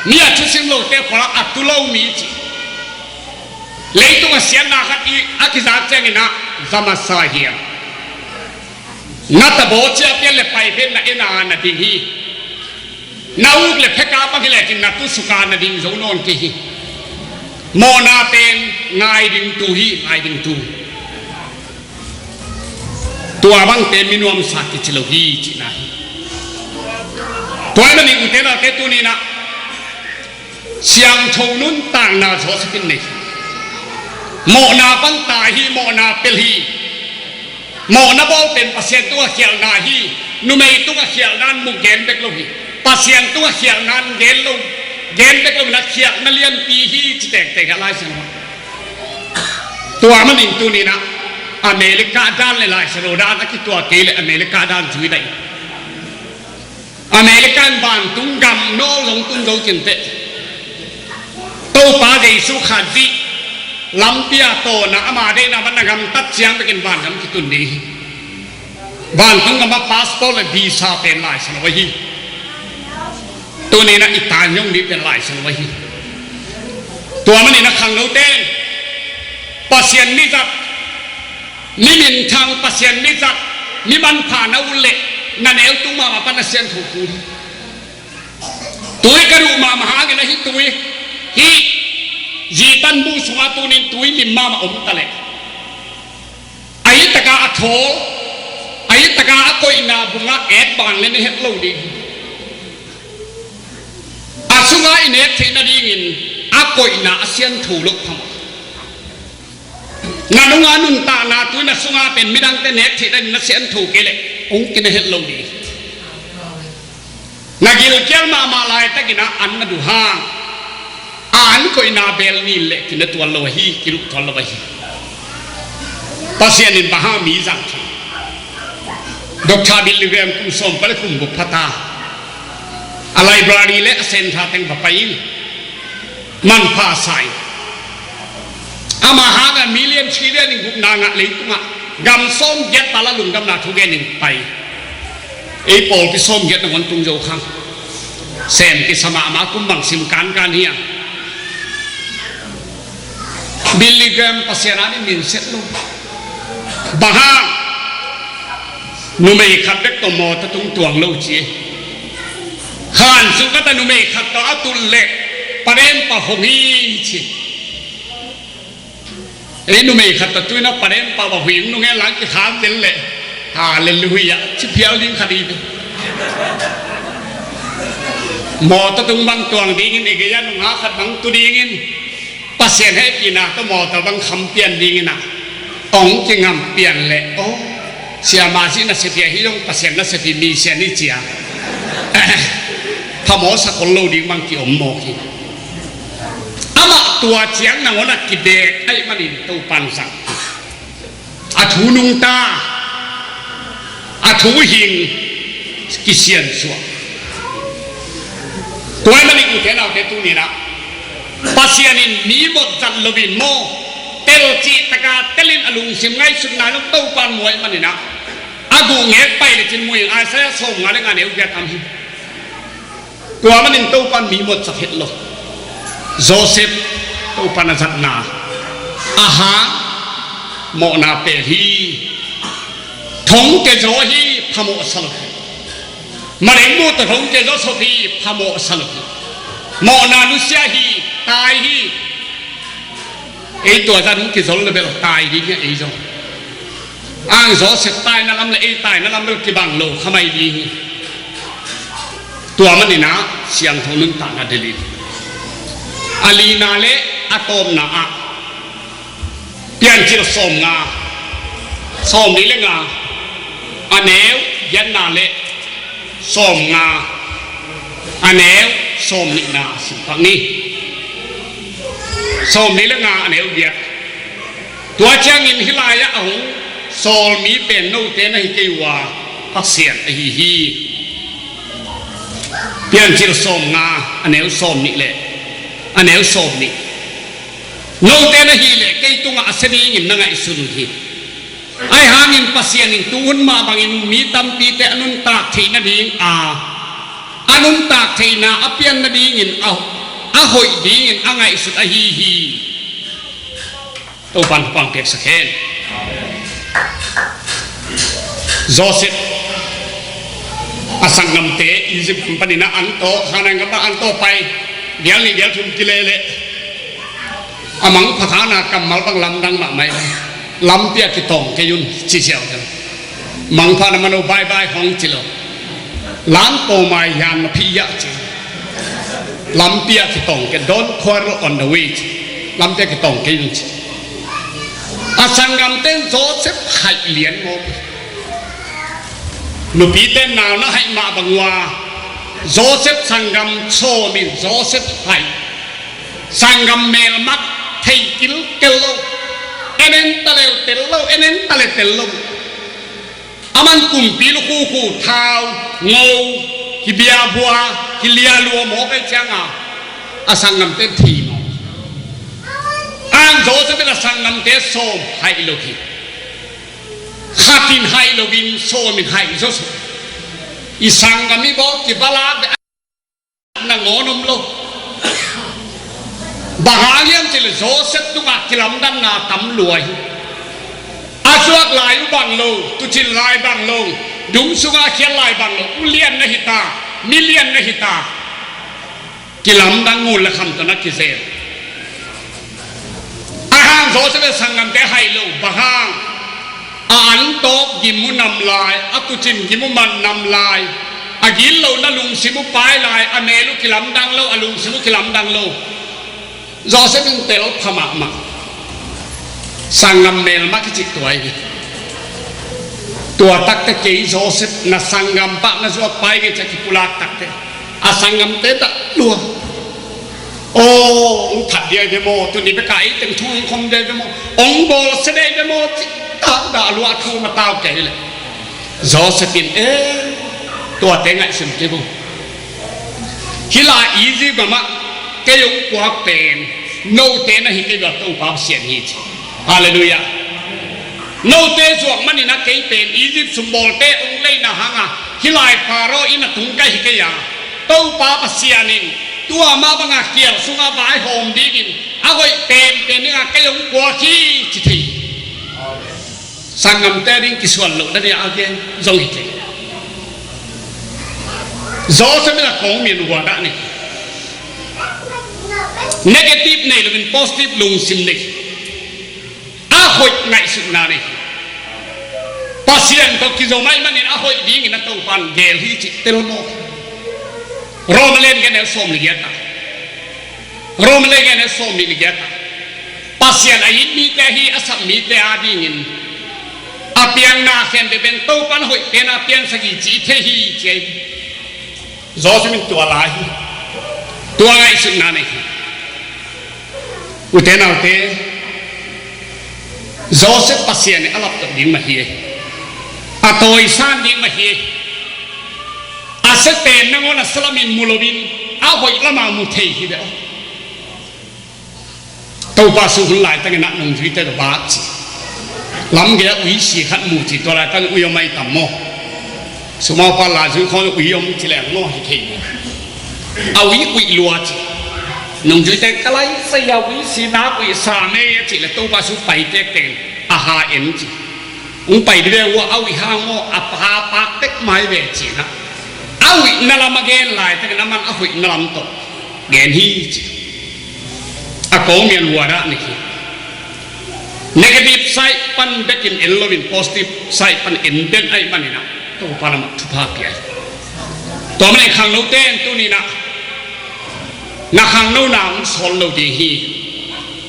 mi a thusim lote phualah a tu lo mi ci. Leitung a siatna khat i a kizak ciangin ah, za masa hiam? Na tabawcia pian le paiphen na en a na ding hi. Na uk le pheka bang hi lecin na tu suka na ding zo nawn kei hi. Mawhna pen ngai ding tu hi, ngai ding tu. Tua bangte minuamsa kici lo hi cihna hi. Tua ahih manin ute naute, tuni-in ah Siangtho nuntakna Joseph in nei. Mawhna pan tai hi, mawhna pel hi. Mawhna bawl pen Pasian tungah khialhna hi. Numei tungah khialhna in mu gen bek lo hi. Pasian tungah khialhna in gen lo, gen bek lo in a khialhna lianpi hi ci tektek hi a Lai Siangtho. Tua manin tuni-in ah America dan le Lai Siangtho dan a kituak kei leh America dan zui daih. America in vantung gam nawl zong tun zo cin teh, Topa Jesu Khazih lampi a tawn a, ama deihna bang a gamtat ciang bekin vangam kitun ding hi. Vantung gam ah passport le visa pen Lai Siangtho ahi. Tuni-in ah i tan zong ding pen Lai Siangtho ahi. Tua manin a khangnote in Pasian mi zat, mi minthang, Pasian mi zat, mi manpha na ut leh na neu tung mahmah pan na siangtho kul hi. Tui ka duh mahmah hangin ahi tui hi. Zitan bu sungah tuni-in tui lim mahmah om ta leh, a hi taka a thawl, a hi taka a koihna bungah et bang le na het lo ding hi. A sungah i nek theih nadingin a koihna a siangtho loh phamawh. Na nunga nuntakna tui na sungah pen midangte nek theih nading na siangtho kei leh hong kina het lo ding hi. Na gilkial mahmah laitakin ah an na duh hang, a an koihna bel ni in leh kina tuan lo ahi, kiduh tuan lo ahi. Pasian in bang hang mi zang thei. Doctor Billy Graham kum sawm pali kum guk pha ta. A library le a center teng va pai in. Manpha sa in. Ama hangah million trillion in gupna ngah leitungah gam sawmgiat pal a lungdamna thu genin pai. Ei pawlpi sawmgiat nangawn tung zo khang. Sem kisa mahmah, kum bang sim kankan hi a. Billy Graham Pasian ading min set lo. Bang hang? Numei khat bek tawh mawtaw tung tuang lo ci. Khan sung khat ah numei khat tawh a tulh leh Pa Denpa hong hi ci. Ei numei khat tawh tuni-in ah Pa Denpa va hong hi nung e lang kikham zel leh, Halleluiah ci phial ding khat hi ve. Mawtaw tung bang tuang dingin, i gei-ah nungak khat bang tu dingin, Pasian hehpihna tawh mawtaw bang kham pian dingin ah, hong kingam pian leh, aw, siamah zi nasep hi a, hih zong Pasian nasep hi, mi sian hi ci a, phamawh sak khol lo ding bang ki-om mawk hi. Amah tua ciang nangawn ah kidek ahih manin Topan zang. A thu nungta, a thu hing, kisiansuah. Tua ahih manin ute naute tuni-in ah Pasian in mi mawk zat loin maw, tel cih taka telin a lungsim ngaihsutna zong Topan muh ahih manin ah, a guh ngek pai lecin muh in, Isaiah sawmnga le nga neu giat tam hi. Tua manin Topan mi mawk zat het lo. Joseph Topan a zatna, a hang mawhna pel hi. Thongkia zaw hi, phamawh sa lo hi. Maleng mu tawh thongkia zaw sop hi, phamawh sa lo hi. Mawhna nusia hi, tai hi. Ei tua zan hong kizol le bel tai ding hi a, ei zong. Ang Joseph taina lam le ei taina lam bel kibang lo kha mai ding hi. Tua manin ah siangtho nuntakna delh in, a lina le a tawpna ah Piancil sawmnga, sawmnih le nga, a neu giatna le sawmnga, a neu sawmnihna sim pak ni. Sawmnih le nga, a neu giat. Tua ciangin hih lai-ah a hong sawl mi pen note na hi kei uh a, Pasian ahi hi. Piancil sawmnga, a neu sawmnih le a neu sawmnih. Note na hih leh kei tungah a sia dingin na ngaihsun uh hi. Ahi hangin Pasian in tuhun mah bangin mi tampite a nuntak theih nading a, a nuntak theihna a pian nadingin a, a hoih dingin a ngaihsut ahi hi. Topan thupha piaksak hen. Joseph a sanggamte Egypt gam panin ah an tawh, Khanaan gam pan an tawh pai, bial nih bial thum kileleh, a mangpha kha na kammal bang lamdang mahmah hi. Lampi ah kitawng kei un ci ziau ding. Mangpha na man o, bye bye hong ci lo. Lam pawmai hian ma phi yah ci. Lampi ah kitawng kei, don't quarrel on the way ci. Lampi ah kitawng kei un ci. A sanggamte in Joseph haih lian mawk. Nupite nau na haih mah bang ua, Joseph sanggam sawm in Joseph haih. Sanggam melmak thei kilkel lo. En en ta le tel lo, en en ta le tel lo. Aman kumpi lukhuku thau, ngo, kibiabua, kilialua mawk ahih cianga, a sanggamte thei mawk. Ang Joseph in a sanggamte sawm haih lo hi. Khat in haih lo in sawm in haih Joseph. I sanggam i bawl kibalak nangawn om lo. Bang hang hiam cih leh Joseph tungah kilamdanna tam lua hi. A zuak lai uh bang lo, tuucin lai bang lo, dum sungah a khial lai bang lo, ulian na hi ta, milian na hi ta. Kilamdang ngun le kham tawh na kizel. A hang Joseph le sanggamte haih lo, bang hang? A antawk gim uh nam lai, a tuucin gim uh man nam lai, a gitlohna lungsim uh pai lai, a mel uh kilamdang lo, a lungsim uh kilamdang lo. Joseph in tel pha mahmah. Sanggam melmak i cih tua hi. Tua takte kei Joseph na sanggam pah na zuak pai ngei ci a kipulak takte a sanggamte dah lua. Aw, hong that dia i ve maw, tuni beka ei teng thu hong khom dia i ve maw, hong bawlsia dia i ve maw, ci dah dah a lua thu ma tau kei leh. Joseph in, eh, tuate ngaihsun kei vo. Hih lai Egypt gamah kei hong kuak pen note na hi kei ua, Topa Pasian hi ci. Halleluiah. Note zuak manin a kei pen Egypt sumbawlte hong leina hanga hih lai Pharaoh inn a tung ka hi kei a, Topa Pasian in tua mah banga kial sunga vaihawm dingin a hoih penpen dinga kei hong kuak hi ci thei. Sanggamte ding kisuan loh na dia a gen zong hi thei. Joseph in a kong mian ua dah ni. Negative nei loin positive lungsim nei. A hoih ngaihsutna nei. Pasian tawh kizom ahih manin a hoih dingin a Topan gel hi cih tel mawk. Roma lian giat neu sawm le giat ah. Roma lian giat neu sawm nih le giat ah. Pasian a it mite ahi a sap mite adingin a piangna khempeuh pen Topan hoih pen a piansak hi ci i thei hi ci ahi. Joseph in tua lai hi. Tua ngaihsutna nei hi. Ute naute, Joseph Pasian in a laptoh ding mah hi. A tawisan ding mah hi. A siate nangawn a sia lamin mu loin a hoih lama mu thei hi ve aw. Topa sung hun laitakin a nungzuite tawh bak ci. Lamgei ah ui si khat mu ci, tua laitakin ui om ahi tam maw? Sumaupa la zui khawng ui om ci leng maw hi thei. A ui ui lua ci. Nungzuite ka lai sai a ui si nak ui sa mei a ci le Topa sung pai tektek a ha en ci. Hong pai dih ve ua a uih hang maw, a pa pak tek mai ve ci-in ah a uihna lam a gen laitakin aman a hoihna lam tawh gen hi ci. A kong mian ua dah ni hi. Negative side pan bekin en loin positive side pan en den ahih manin ah Topa lamah thupha pia hi. Tua manin khangnote in tuni-in ah na khangnona hong sawl lo ding hi.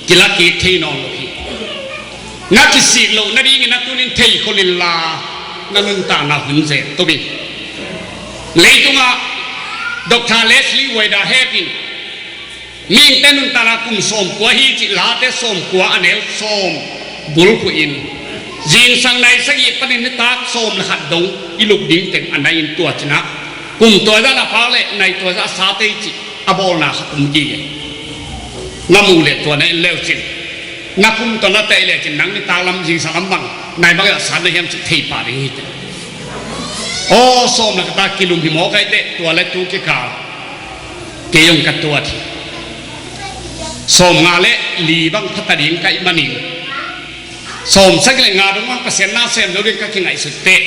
Kila kik thei nawn lo hi. Na kisik loh nadingin a tunin theikhol inla na nuntakna hun zen tup in. Leitungah Doctor Leslie Whyte Head in mihingte nuntakna kum sawmkua hi cih Late sawmkua a neu sawm bulphuh in zingsang nai sagih panin nitak sawm le khat dong i lup ding teng a nai in tua cinah kum tua zah na phak le nai tua zah sate i cih a bawlna khat um gige. Na muh le tua na en leucin na kum tawh na teh lecin nang nitak lam zingsang lam bang nai bang a sat na hiam cih thei pah ding hi teh. Aw sawm le khat a kilum hi mawk ahi teh tua le tu kikal kei hong ka tuat hi. Sawm nga le li bang phata ding ka ih manin sawm sagih le nga dong bang Pasian na sem lo ding ka kingaihsut teh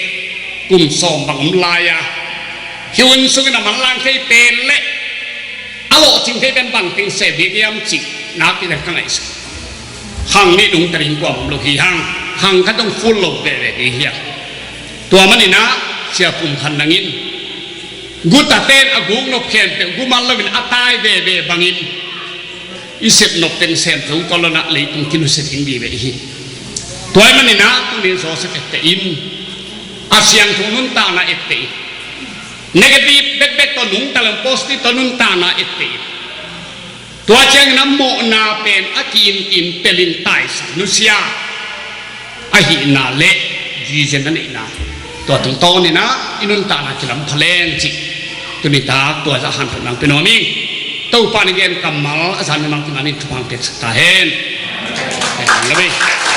kum sawm bang om lai-a hih hun sungin a manlang thei pen le a lawhcing thei pen bang teng se bik hiam cih nak pen ka ngaihsut. Khang nih dong ta ding kuam om lo hi hang, khang khat dong full lo veve ding hi a. Tua maninah sia pum khan nangin Guta ten a guk nop khempeuh gumal loin a tai veve bangin i sep nop teng sem zo tawh lo-in ah leitung kinusia ding vive i hi. Tua ahih manin ah tuni-in Joseph etteh in, a siangtho nuntakna etteh in, negative bekbek tawh nungta lo-in positive tawh nuntakna etteh in. Tua ciangin a mawhna pen a ki-in ki-in pelin taisan nusia ahihna le vision a neihna, tua tungtawnin ah i nuntakna kilam pha leng cih tuni tak tua zah hanthawn nang pia nuam ing. Topa in i gen kammal a zang mite mah tungah thupha piaksak ta hen. Amen.